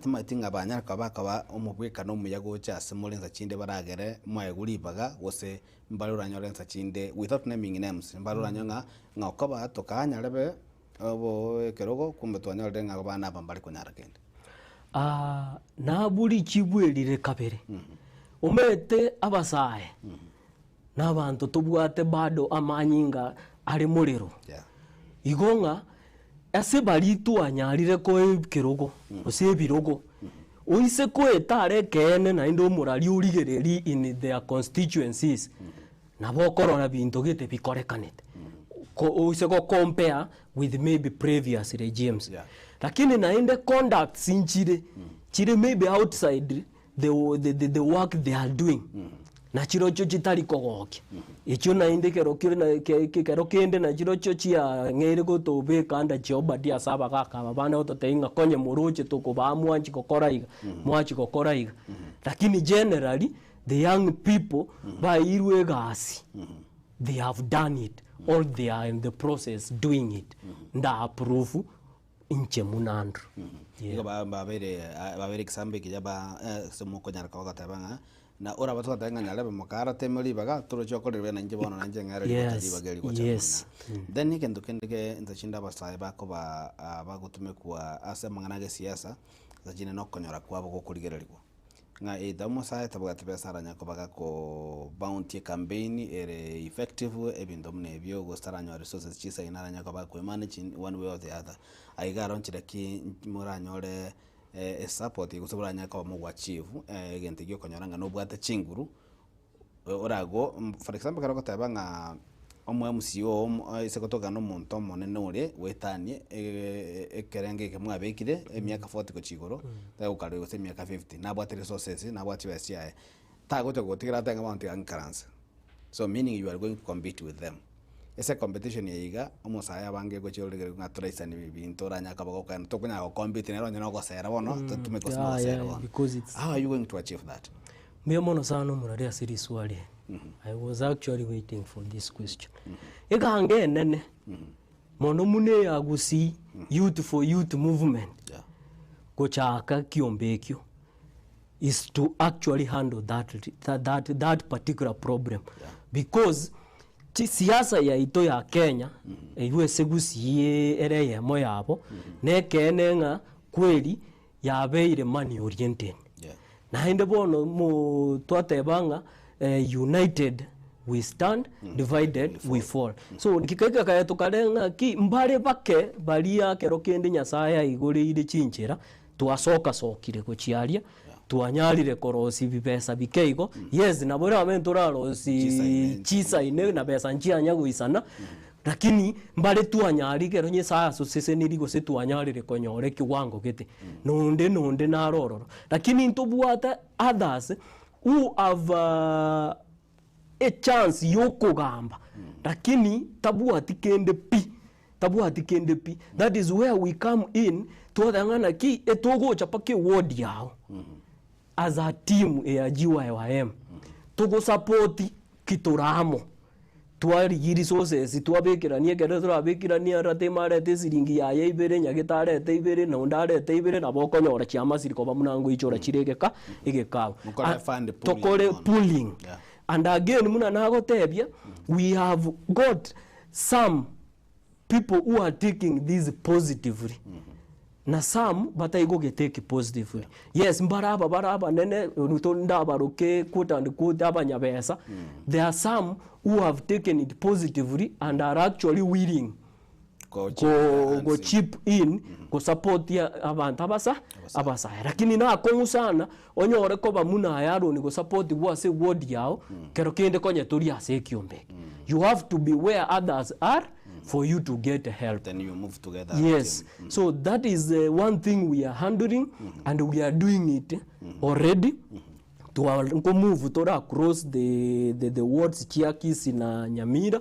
Timanyeti ng'a banyare koba bakoba omobwekano omuya gocha ase more nsa chinde baragere mwaegwe ribaga gose mbare oranyore nsa chinde without naming names, mbare oranyore ng'a ng'a okoba tokanyarebe obo ekerogo kumbe twanyorire ng'a abana aba mbare konyara kende. Nabwo richibu eri rire kabere, omanyete abasae. Na abanto tobwate bado amanyinga are morero. Igo ng'a ase baria twanyarire koa ekerogo gose ebirogo, oise koeta are ekeene naende omoraria origererie in their constituencies, nabo okorora binto gete bikorekanete. Ko oise go compare with maybe previous regimes. Lakini naende conducts nchire, chire maybe outside the, the, the, the work they are doing na chirochio chitari kogokia echio naende ekero kire na ke- ke- ekero kende na chirochio chiang'eire gotobeka under jeopardy ase abagaka aba bande gototebia ng'a konye moroche tokobaa mwanchi gokora iga mwanchi gokora iga lakini generally the young people baeirwe egasi they have done it or they are in the process doing it nda approve Inche buna Andrew. Igo babeire babeire egesambo ekiya ba ase mokonyara koba goteba ng'a na orabaase goteba ng'a nyarebe mokarateme ribaga toroche okorire buya nainche bono nainche ng'ere rigocha ribaga eri gocha buna. Then egento kende ge inse chinde abasae bakoba bagotumekwa ase amang'ana a gesiasa, inse chinde nokonyora kwabo gokorigererigwa. Ng'a either omosae tabwati besa aranyare koba gako bounty ecampaign ere effective ebinto buna ebio gose taranyora resources chisaine aranyare koba gakoemanage in one way or the other. Aiga aro nchera ki moranyore. Esupport gose boranyare koba mogoachieve egento ekio okonyora ng'a nobwate chinguru, orago for example ekero ogoteba ng'a omo MCA oo ase gotoka na omonto omonene ore goetanie ekerengo eke mwabekire emiaka 40 gochia igoro, tari gose emiaka 50, nabwate resources, nabwate chibesa chiaye, tagocha gogotigera atebe ng'a bono tiga ng'ikaranse. So meaning you are going to compete with them. Ase ecompetition eye iga, omosae abange gochia origereria ng'a toraisani ebinto oranyare koba gokogenda tokonyara gocompete nere onye nogosera bono, totumeke gose Yeah, nogosera yeah, bono. because it's How are you going to achieve that? Mbuya mono sana omorari ase riswali eri. I was actually waiting for this question. Egango enene mono buna eya Gusii Youth for Youth movement gochaka kiombe ekio is to actually handle that that that particular problem because chisiasa yaito ya Kenya eywo ase Gusii ere eyemo yabo nekeene ng'a kweri yabeire money oriented. Naende bono mo twateba ng'a united we stand, divided we fall. So kegeka tokare ng'aki mbare bake baria ekero kende Nyasaye aigoreire chinchera twasoka sokire gochia aria, twanyarire korosia bibesa bike igo, yes nabo erabe ntorarosie chisaine na besa nchianya goisana, lakini mbare twanyarire ekero Nyasaye asosesenirie gose twanyarire konyora ekiwango gete, nonde nonde naro ororo. Lakini ntobwate others who have a chance yokogamba, lakini tabwati kende pi. Tabwati kende pi. That is where we come in, twateba ng'a naki etogocha mpaka eward yao as a team ya GYYM, togosupport ki tore amo. Twarigia resources twabekerania ekero torabekerania ratema arete esiringi yaye ibere, nyagete arete ibere, na onde arete ibere, nabo okonyora chiamasiri koba buna ngoichora chire egeka egekao. Mokore fund pooling Tokore bono. pooling. And again buna nagotebia, we have got some people who are taking this positively na some batari gogetake positively. Yes, mbare aba bare abanene to ndabaroke quote and quote abanyabesa, there are some who have taken it positively and are actually willing Go go go chip in gosupport abanto abasa abasae. Lakini nakong'u sana onyore koba muna aye Aaron gosapotigwa ase eward yao kero kende konye tori ase ekiombe eke. You have to be where others are for you to get help. Then you move together as a Yes. So that is one thing we are handling and we are doing it already. Twa nkomove tore across the, the, the wards chia Kisii na Nyamira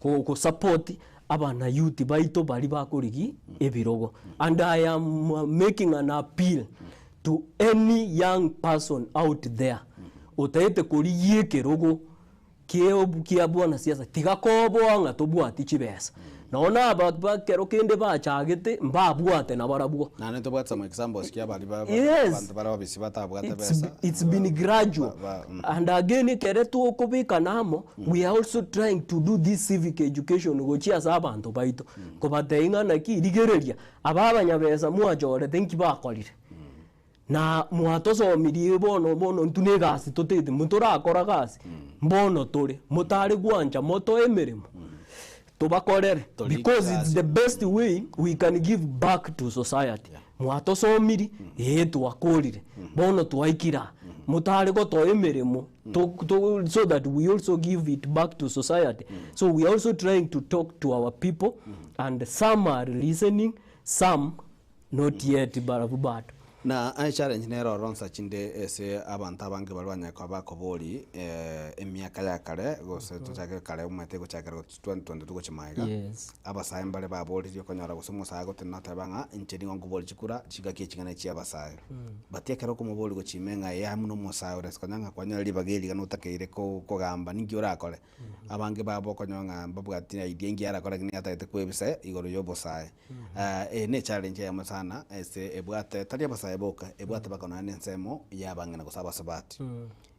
go go support abana youth baito baria bakorigia ebirogo. And I am making an appeal to any young person out there otaete korigia ekerogo kia kia bwana siasa tiga koboa ng'a tobwati chibesa. Nonya na aba ba ekero kende bachagete mbabwate nabarabwo. Naende ntobwate some examples kia baria ba Yes. abanto bare obisi batabwate It's, besa. it's been gradual. And again ekere tokobekana amo, we are also trying to do this civic education gochia ase abanto baito. Kobatebia ng'a naki, rigereria, aba abanyabesa mwachorete nki bakorire? Na mwatosomirie bono bono intwe na egasi totagete motorakora gasi, mbono tore, motare gwancha motoe emeremo, tobakorere because it's the best way we can give back to society. Mwatosomiri, ee twakorire, bono twaikire aa, motare gotoa emeremo to to so that we also give it back to society. So we are also trying to talk to our people and some are listening, some not yet barabwo bado. Na echallenge nere ororo nsa chinde ase abanto abange baria banyare koba bakobori emiaka ya kare gose tochake kare omanyete gochakera gochi 2022 gochia magega, abasae mbare baboririe okonyora gose omosae agotenena oteba ng'a inche nigo nkobori chikura chingaki echi ng'a nechia abasae. But ekero okomoboria gochia ime ng'a ee amo na omosae ore ase konya ng'a kwanyora ribaga eri iga notakeire kogamba ninki orakore. Abange babo okonyora ng'a mbabwati idea engiya arakore lakini atagete kwebisa igoro ya obosae. Eye ne echallenge eyemo sana ase ebwate tari abasae boka, ebwate mpaka nonya na ensemo ya abang'ina gose abasubati.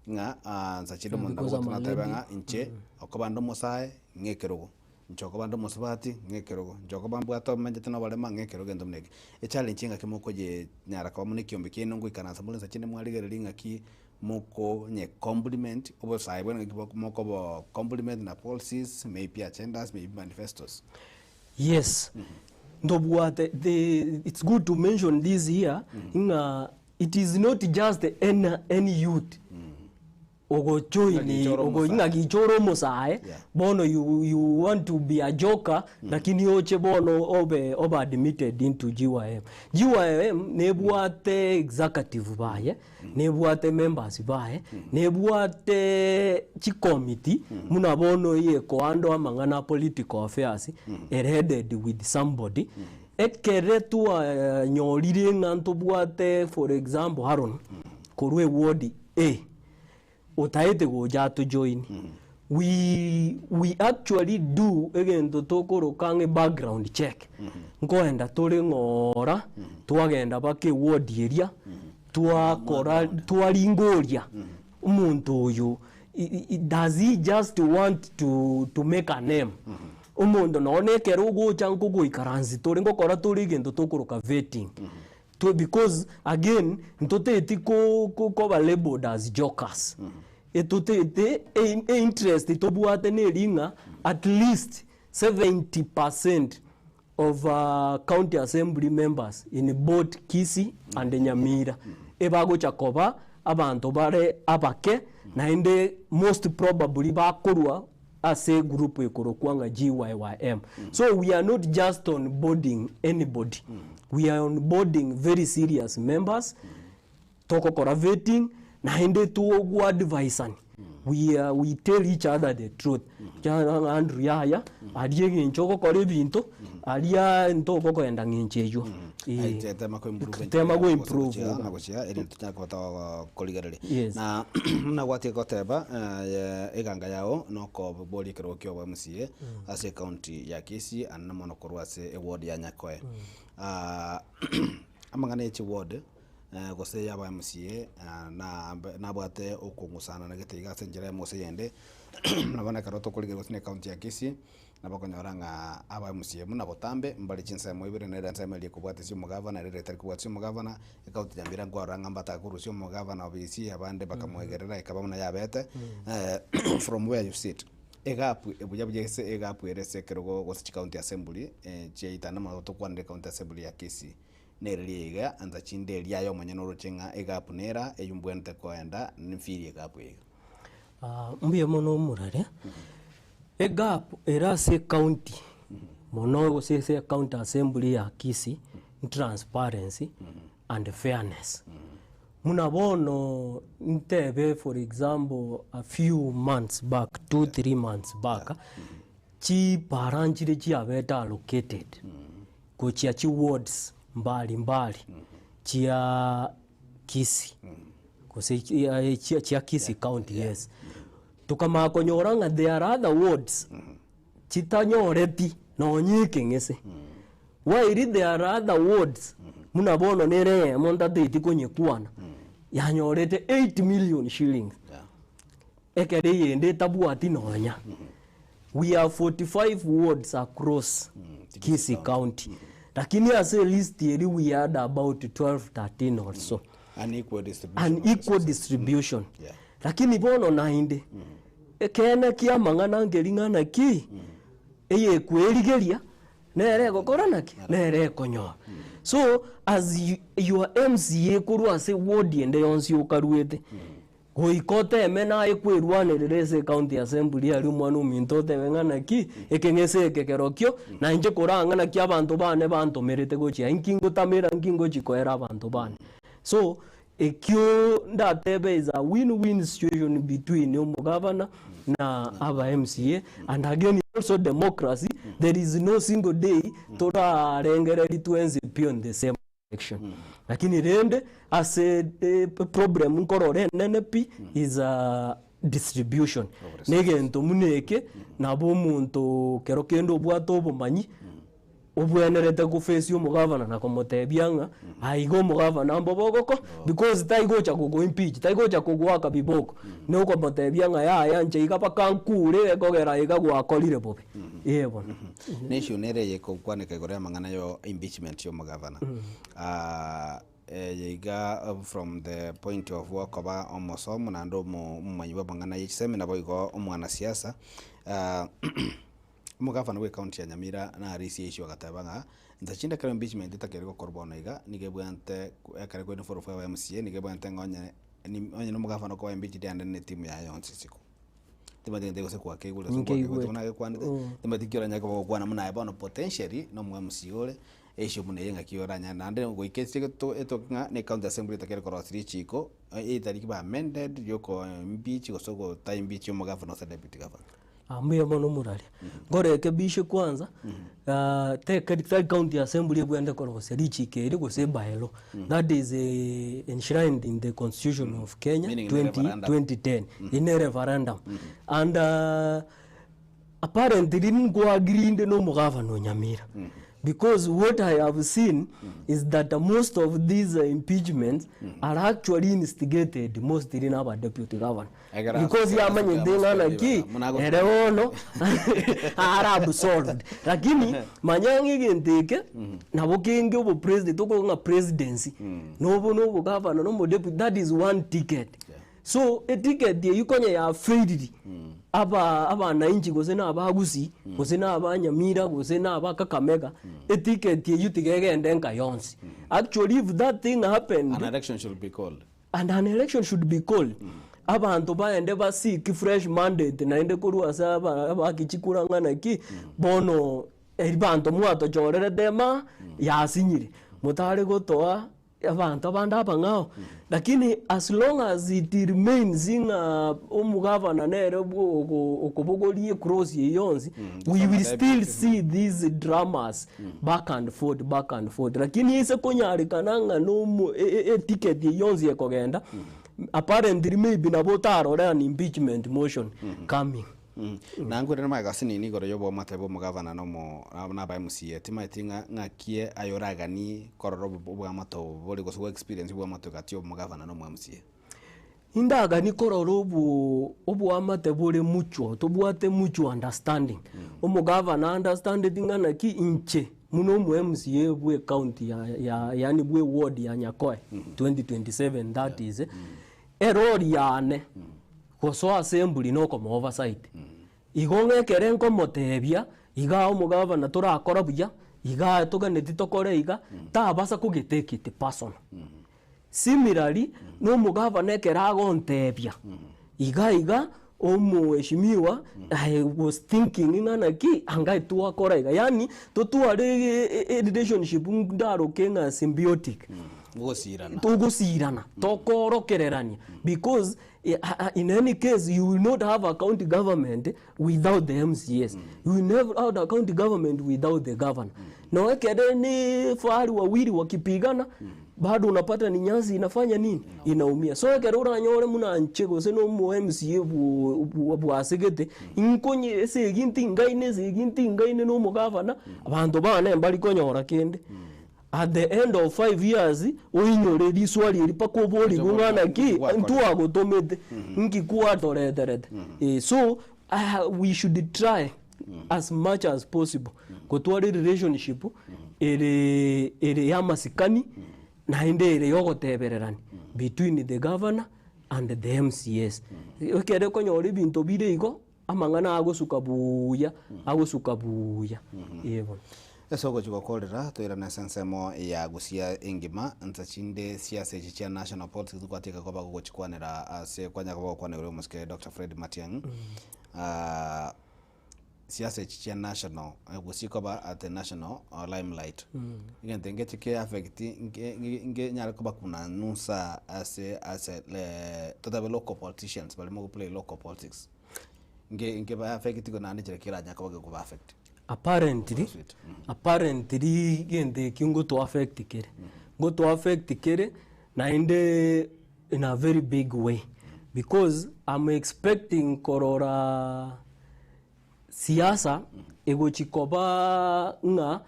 Ng'a nsa chinde omonto nabo Because I'm ogotuma a atebe lady. ng'a inche okoba nde omosae ng'a ekerogo, inche okoba nde omosubati ng'a ekerogo, inche okoba mbwate omenyete na oborema ng'a ekerogo egento buna eke. Echallenge engaki mokoyenyara koba buna ekiombe kiaino ngoikaransa more nsa chinde mwarigereria ng'aki mokonye compliment obosae bwene ng'aki mokobo compliment na policies, maybe agendas, maybe manifestos. Yes. Ntobwate the it's good to mention this here ng'a it is not just any any youth ogojoin Ng'a gichora ogo omosae. ng'a gichora omosae bono you you want to be a joker lakini oche bono obe obe admitted into GYM. GYM nebwate executive baye, nebwate members baye, nebwate chicommittee buna bono eye ekohandle amang'ana a political affairs ere headed with somebody. Ekere twanyorire ng'a ntobwate for example Haron korwa eward A, otaete gocha atojoin, we we actually do egento tokoroka ng'a background check. Nkoenda tore ng'ora, twagenda mpaka eward eria, twakora twaringoria omonto oyo does he just want to to make a name? Omonto nonye na ekero ogocha nkogoikaransi tore ngokora tore egento tokoroka vetting. To because again ntoteti ko ko koba labelled as jokers. Etotete e einterest tobwate neri ng'a at least 70% of county assembly members in both Kisii and Nyamira ebagocha koba abanto bare abake naende most probably bakorwa ase egroup ekorokwa ng'a GYYM. So we are not just onboarding anybody, we are onboarding very serious members, togokora vetting naende togoadvisani, we are we tell each other the truth, ekiagera ng'a Andrew yaya, aria eng'encho ogokora ebinto, aria ntogokogenda ng'encho eywo. Aye, tema ko improve Tema go improve gochia na gochia eri tonyare koba togokorigereria. Yes. Na buna gwatiga goteba eh, eganga yao nokoboria ekerogo kia obo MCA ase ecounty ya Kisii ande mono korwa ase eward ya Nyakoe. Ah, amang'ana ya chiward gose ya aba MCA na nabwate okong'usana na gete iga ase enchera eyemo gose eyende, buna bono ekero tokorigereria gose na ecounty ya Kisii, Nabo okonyora ng'a aba MCA buna botambe mbare chinsemo ibere, nere ensemo eria ekobwatesia omogavana, nere etari kobwatesia omogavana, ecounty ya Nyamira nkwarora ng'a mbataka korusia omogavana obisi, abande bakamoegerera ekaba buna yabete, from where you sit, egap buya buya ase egap ere ase ekerogo gose chicounty assembly chiaito naende mono tokwanere ecounty assembly ya Kisii, nere riria iga, ansa chinde eria aye omonyene oroche ng'a egap nera, eywo mbwenerete koenda, nfirie egap eye iga. Mbuya mono omorare. Egap ere ase ecounty mono gose ase ecounty assembly ya Kisii ni transparency and fairness. Buna bono ntebe for example a few months back, two three months back, chipara nchire chiabete allocated gochia chiwards mbali mbali chia Kisii gose chia chia Kisii county yes. Tokamanya konyora ng'a there are other wards chitanyoreti nonye ekeng'ese. While there are other wards buna bono nere eyemo ntateti konyekwana yanyorete 8 million shillings ekero eyende etabwati nonya. We have 45 wards across Kisii county lakini ase elist eria we had about 12, 13 or so. Unequal distribution. Unequal distribution. Lakini bono naende, ekeene ki'amang'ana nkeri ng'a naki, eyekwerigeria nere egokora naki? Nere ekonyora. So, as your MCA korwa ase ward ende yonsi okaruete, goika oteme naye kwerwanerera ase ecounty assembly aria omwana ominto otebe ng'a naki, ekeng'ese eke kerokio, na inche korang'a naki abanto bane bantomerete gochia inki ngotamera nki ngochi koera abanto bane. So, Ekio ndatebe is a win win situation between omogavana na aba MCA and again also democracy there is no single day torarengereri twensi pi on the same direction. Lakini rende ase problem nkorora enene pi is a distribution. Na egento buna eke nabo omonto kero kende obwate obomanyi Obwenerete goface omogavana na komotebia ng'a aiga omogavana mbobe ogoko because taigocha gogo impeach, taigocha kogoaka biboko, na okomotebia ng'a yaya inche iga mpaka nkure ekogera iga gwakorire bobe, eh bono. Na issue nere eye ekokwaneka igoro y'amang'ana yo impeachment ya omogavana. Eye iga from the point of okoba omosomu naende omo omomanyi bw'amang'ana ye chisemi naboigo omwanasiasa. Omogavana bwe county ya Nyamira narisia issue agateba ng'a insa chinde ekero impeachment etakeire gokorwa bono iga, nigo ebwenerete ekero ekwe involve aba MCA nigo ebwenerete ng'a onye onye na omogavana okoba impeached ande na etimu yaye yonsi isiko. Timanyeti gento gose gwakeigure gose Nkeigwete. buna agekwanete, timanyeti ki oranyare koba ogokwana buna aye bono potentially na omo MCA ore, issue buna eye ng'aki oranyare naende goika ase egeto etoke ng'a na ecounty assembly etakeire korosia richiko, either ribe amended rioko impeach gose ogota impeach omogavana gose deputy governor. Ah, mbuya mono omoraria. Nkoreke bishe kwanza, ah, teke tari county assembly ebwenerete korosia richiko eri gose ebylaw. That is enshrined in the constitution of Kenya Meaning 20 ne referendum. 2010 in a referendum. And apparently nkoagree na omogavana o Nyamira. Because what I have seen is that most of these impeachments are actually instigated mostly na aba deputy governor. Ekero Because ase- yamanyete ase- ng'a ase- naki buna agotumia. ere bono are absolved. Lakini manya ng'a egento eke nabo kenge obopresident tokoigwa ng'a presidency nobo na obogavana na omodeputy that is one ticket. So eticket eywo konya ya failed aba abananchi gose na abagusii gose na abanyamira gose na aba Kakamega eticket eywo tiga egende nka yonsi. Actually if that thing happened An election should be called. And an election should be called, abanto baende ba seek fresh mandate naende korwa ase aba abaki chikura ng'a naki, bono eri banto mwatochorerete ema yasinyire, motare gotoa abanto abande abang'ao. Lakini as long as it remains ng'a omogavana nere bwo ogo okobogoria ecross eyio yonsi, we will still see these dramas back and forth, back and forth. Lakini ase konyarekana ng'a nomo eticket eyio yonsi ekogenda, apparently maybe nabo otarore an impeachment motion coming. Na nkwirere magega nini igoro y'oboamate bw'omogavana na omo na aba MCA, timaeti ng'a ng'aki aye oraganie korora oboamate obo bore gose go experience oboamate gati y'omogavana na omo MCA. Indagani korora obo oboamate bore mutual, tobwate mutual understanding. Omogavana understandeti ng'a naki inche buna omo MCA bwe ecounty ya ya yaani bwe eward ya Nyakoe 2027 that is, erori yane gosoa assembly na okomo oversight. Igo ng'a ekere nkomotebia, igaa omogavana torakora buya, igaa toganeti tokore iga, tabasa kogetake it personal. Similarly, na omogavana ekero agontebia, iga iga, omoheshimiwa, I was thinking ng'a naki, anga twakora iga, yaani totware erelationship ndaroke ng'a symbiotic. Gosirana. Togosirana, tokorokererania, because in any case you will not have a county government without the MCAs, you will never have a county government without the governor. Na ekere ni fahari wawili wakipigana bado unapata ni nyasi inafanya nini inaumia. So ekero oranyore muna nche gose na omo MCA bwasegete inkonye esegi ntingaine esegi ntingaine na omogavana abanto bane mbari konyora kende. At the end of 5 years oinyore riswali eri mpaka oborigwe ng'a naki ntwagotomete nki kwatoreterete. Eh, so we should try as much as possible gotwara erelationship ere ere ya amasikani naende ere ya ogotebererania between the governor and the MCAs. Ekere okonyora ebinto bire igo. Amang'ana agosuka buya, agosuka buya. Ee bono. Ase ogochia gokorera, toirane ase ensemo ya gusia engima, nsa chinde siasa echi chia national politics gwatiga koba gogochikwanera ase kwanya koba gokwana igoro y'omosike Doctor Fred Matiang'i. Ah, siasa echi chia national, gusii koba at the national limelight. Egento ngeche ke affect nke nke nyare koba kuna nusa ase ase totabe local politicians baria mogo play local politics. Nke nke ba affect ko naende chire keranya koba gekoba affect. Apparently, apparently gento ekio ngoto affect kere, ngoto affect kere naende in a very big way because I'm expecting korora Siasa egochi koba ng'a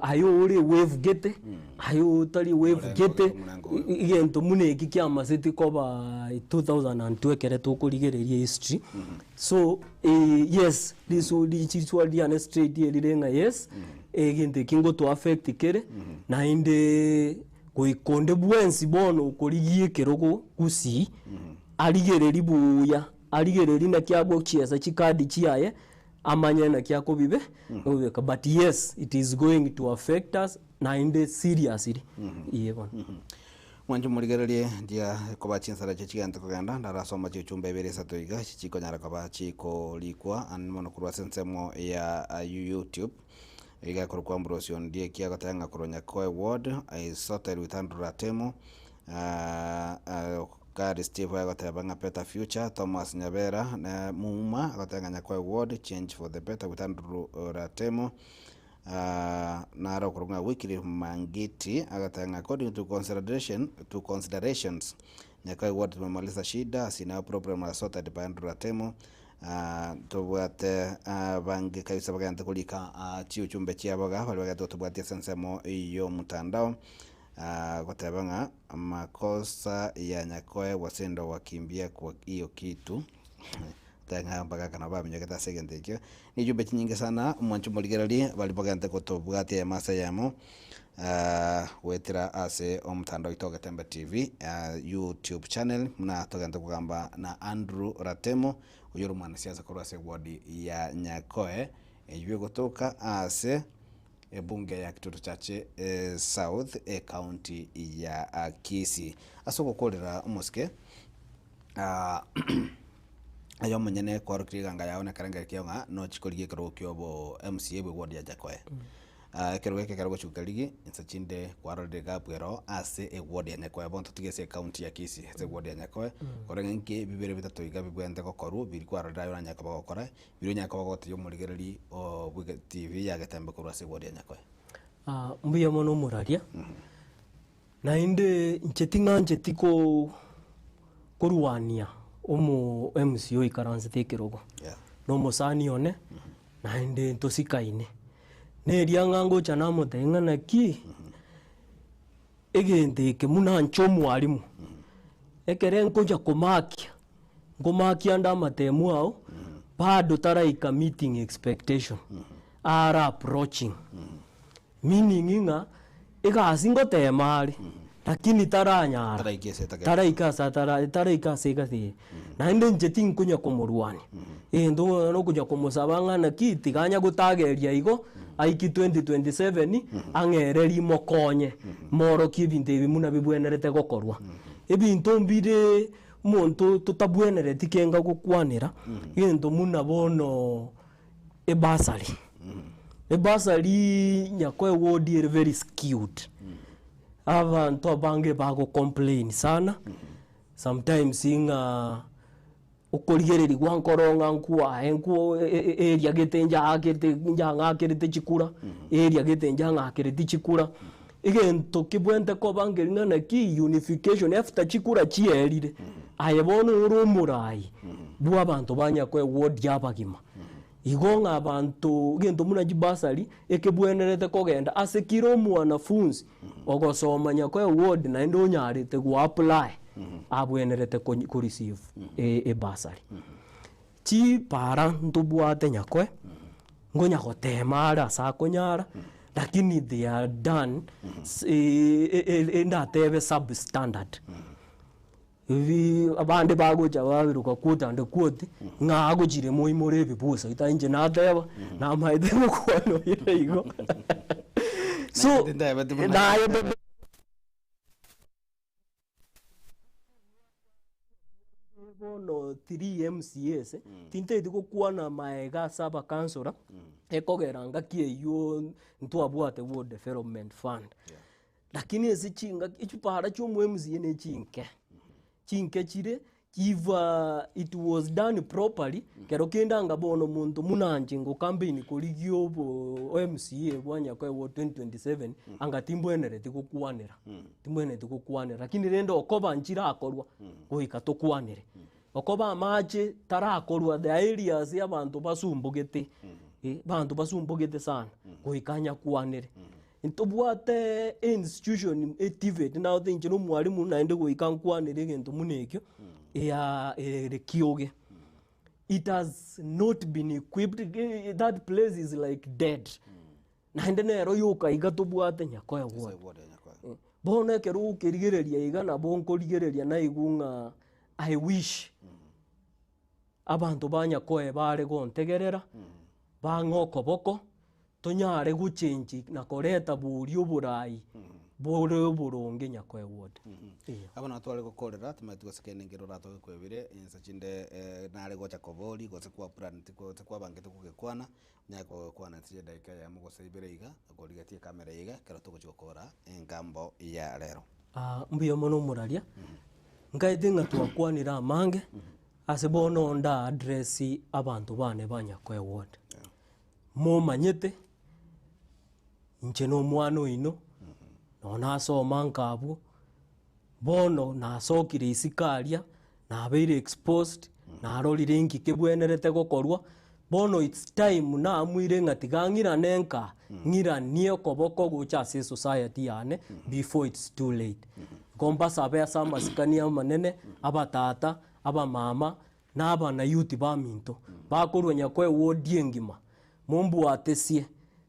aye ore ewave gete, aye otari ewave gete, egento buna eki kiamaseti koba 2002 ekere tokorigereria history. So yes, risu riswali riane straight erire ng'a yes, egento eki ngoto affect kere, naende goika onde bwensi bono okorigia ekerogo gusii, arigereria buya. Arigererie naki agochiesa chikadi chiaye, amanye naki akobibe akobibeka but yes it is going to affect us naende seriously eeh bono. Mwanche morigererie ndia koba chinsara echio chigente kogenda, ndarasoma chichumba ibere isato iga, echi chikonyara koba chikorikwa ande mono korwa ase ensemo ya YouTube. Iga ekorokwa Ambrose Ondieki agoteba ng'a korwa Nyakoe ward, I sorted with Andrew Ratemo, Gary Steve agoteba ng'a better future, Thomas Nyabera ne Muma agoteba ng'a Nyakoe ward, change for the better with Andrew Ratemo, Naro okorokwa ng'a Wycliffe Mangiti agateba ng'a according to consideration to considerations Nyakoe ward tumemaliza shida sina problem are sorted by Andrew Ratemo tobwate abange kabisa bagente korika chiuchumbe chiabo iga baria bagente gotobwatia ase ensemo y'omotandao goteba ng'a makosa ya Nyakoe wasindo wakimbia kwa hiyo kitu. Tang'a mpaka nabo baminyokete ase egento ekio. Nechumbe chinyinge sana, omwanche omorigererie, baria bagente gotobwatia eyemo ase eyemo, goetera ase omotandao oito o Getembe TV, YouTube channel, buna togente kogamba na Andrew Ratemo, oyio ore omwanasiasa korwa ase eward ya Nyakoe, eyio egotoka ase ebunge ya Kitutu Chache South, ecounty ya Kisii. Ase ogokorera omosike. Aye omonyene kwarokirie eganga yao na ekerengerio kiao ng'a nochie korigia ekerogo kia obo MCA bwe ward ya Nyakoe. Ekerogo eke ekero ogochia gokerigi, inse chinde kwarorire egapu ero ase eward ya Nyakoe bono totige ase ecounty ya Kisii, ase eward ya Nyakoe, korwa ng'a inki bibere bitato iga bibwenerete gokorwa biria kwarorire aye oranyare koba gokora, biria onyare koba gotebia omorigereri oo bwe TV ya Getembe korwa ase eward ya Nyakoe. Mbuya mono omoraria. Naende inche ting'ancheti ko korwania omo MC oikaransete ekerogo, na omosani one, naende ntosikaine. Na eria ng'a ngocha namotebia ng'a naki, egento eke buna inche omwalimu, ekere nkocha komakia, nkomakia ande amatemu ao, bado taraika meeting expectation, are approaching. Meaning ng'a egasi ngoteema are, lakini taranyara, Taraika ase etagete. taraika ase atara taraika ase egasi eye. Naende inche tinkonya komorwania, egento ng'a nokonya komosaba ng'a naki tiga anya gotageria igo, aiki 2027, ang'ere rimokonye, morokie ebinto ebi buna bibwenerete gokorwa. Ebinto mbire omonto totabwenereti kenga gokwanera, egento buna bono Ebasari, ebasari nyakoe ward ere very skewed, abanto abange bago complain sana, sometimes ng'a okorigereria gwankoro ng'a nkwaye nkwo area gete njaakete njang'akerete chikura, area gete njang'akereti chikura, egento kebwenerete koba nkeri ng'a naki unification after chikura chierire, aye bono ore omorai bwa abanto ba nyakoe ward abagima. Igo ng'a abanto egento buna chibasari, ekebwenerete kogenda ase kera omwanafunzi ogosoma nyakoe ward naende onyarete go apply, abwenerete konye ko receive ebasari. Chipara ntobwate nyakoe, nkonya gotema are ase akonyara, lakini they are done ndatebe substandard. Ebi abande bagocha babiroka quote and quote, ng'a agochire moimore ebibusa gita inche nateba, namaete gokwana oire igo. So, naye bono 3 MCAs, tintageti gokwana maega ase abakansora, ekogera ngaki eywo ntwabwate ward development fund. Lakini ase chingaki chipara chia omo MCA ne chinke, chinke chire if it was done properly, kero kende anga bono omonto buna inche ngo campaign korigia obo MCA bwa Nyakoe wa 2027, anga timbwenereti gokwanera, timbwenereti gokwanera. Lakini rende okoba nchirakorwa, goika tokwanere. Okoba amache tarakorwa the areas abanto basumbugete, abanto basumbugete sana, goika anyakwanere. Ntobwate institution e TVET nagotebi inche na omwalimu naende goika nkwanere egento buna ekio, eya ere kioge. It has not been equipped, that place is like dead. Naende nero yoka iga tobwate nyakoe ward. Bono ekero okerigereria iga nabo nkorigereria naigwa ng'a I wish abanto ba nyakoe bare gontegerera. Bang'e okoboko, tonyare gochengi na koreta boria oborai bore oboronge Nyakoe ward. Eeh. Abwo nabo tware gokorera, timanyeti gose kende nkere oratoke kwebire, ensa chinde nare gocha koboria gose kwa plan ti gose kwabangete kogekwana, onyare kogekwana ase edageka eyemo gose ibere iga, okorigetie ekamera iga, ekero togochia gokora engambo ya rero. Mbuya mono omoraria, nkaete ng'a twakwanire amange, ase bono nda address abanto bane ba Nyakoe ward. Momanyete, inche na omwana oino, nonya nasoma nka abwo, bono nasokire isiko aria, nabeire exposed, narorire inki kebwenerete gokorwa, bono it's time naamuire ng'a tiga ng'irane nka, ng'iranie okoboko gocha ase esociety yane before it's too late. Igo mbasabe ase amasikani amanene, abatata, abamama, na abanayuti baminto, bakorwa nyakoe wodi engima, mombwatesie,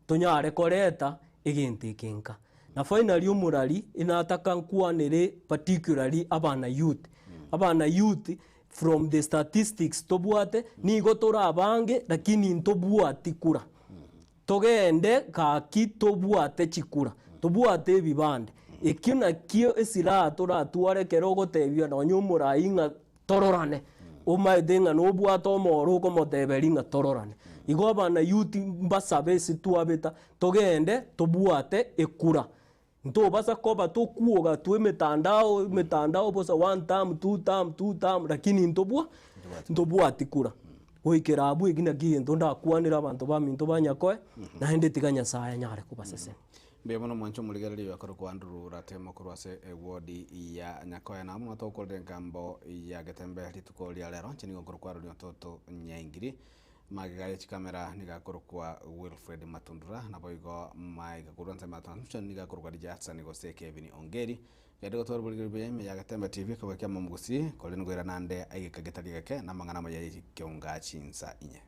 tonyare koreta egento eke nka. Na finally omorari, inataka nkwanere particularly abanayuti. Abanayuti from the statistics tobwate, nigo tore abange lakini ntobwati kura. Togende gaki tobwate chikura, tobwate ebibande. Ekio nakio esilaha toratware ekero ogotebia nonye omorai ng'a tororane, omaete ng'a nobwate omoro okomoteberia ng'a tororane. Igo abana youth mbasabe ase twabeta, togende tobwate ekura. Ntobasa koba tokwoga twa emetandao emetandao bosa one term, two term, two term, lakini ntobwa ntobwati kura. Goikera abwo eki naki egento ndakwanere abanto baminto ba Nyakoe, naende tiga Nyasaye anyare kobasesenia. Mbuya mono mwanche omorigereria oyo akorokwa Andrew Ratemo korwa ase ewodi ya Nyakoe. Nabo mono togokorera engambo ya Getembe rituko ria rero. Inche nigo nkorokwa Aaron Ototo Nyaingiri. Magega ye chikamera nigo akorokwa Wilfred Matundura, naboigo magega korwa ensemo ya transmission nigo akorokwa DJ Hudson gose Kevin Ongeri. Genda gotwara oborigeri buya ime ya Getembe TV koba kiama omogusii, korende ngoira nande aigeka getari egeke na amang'ana amaya ye ekeonga chinsa inye.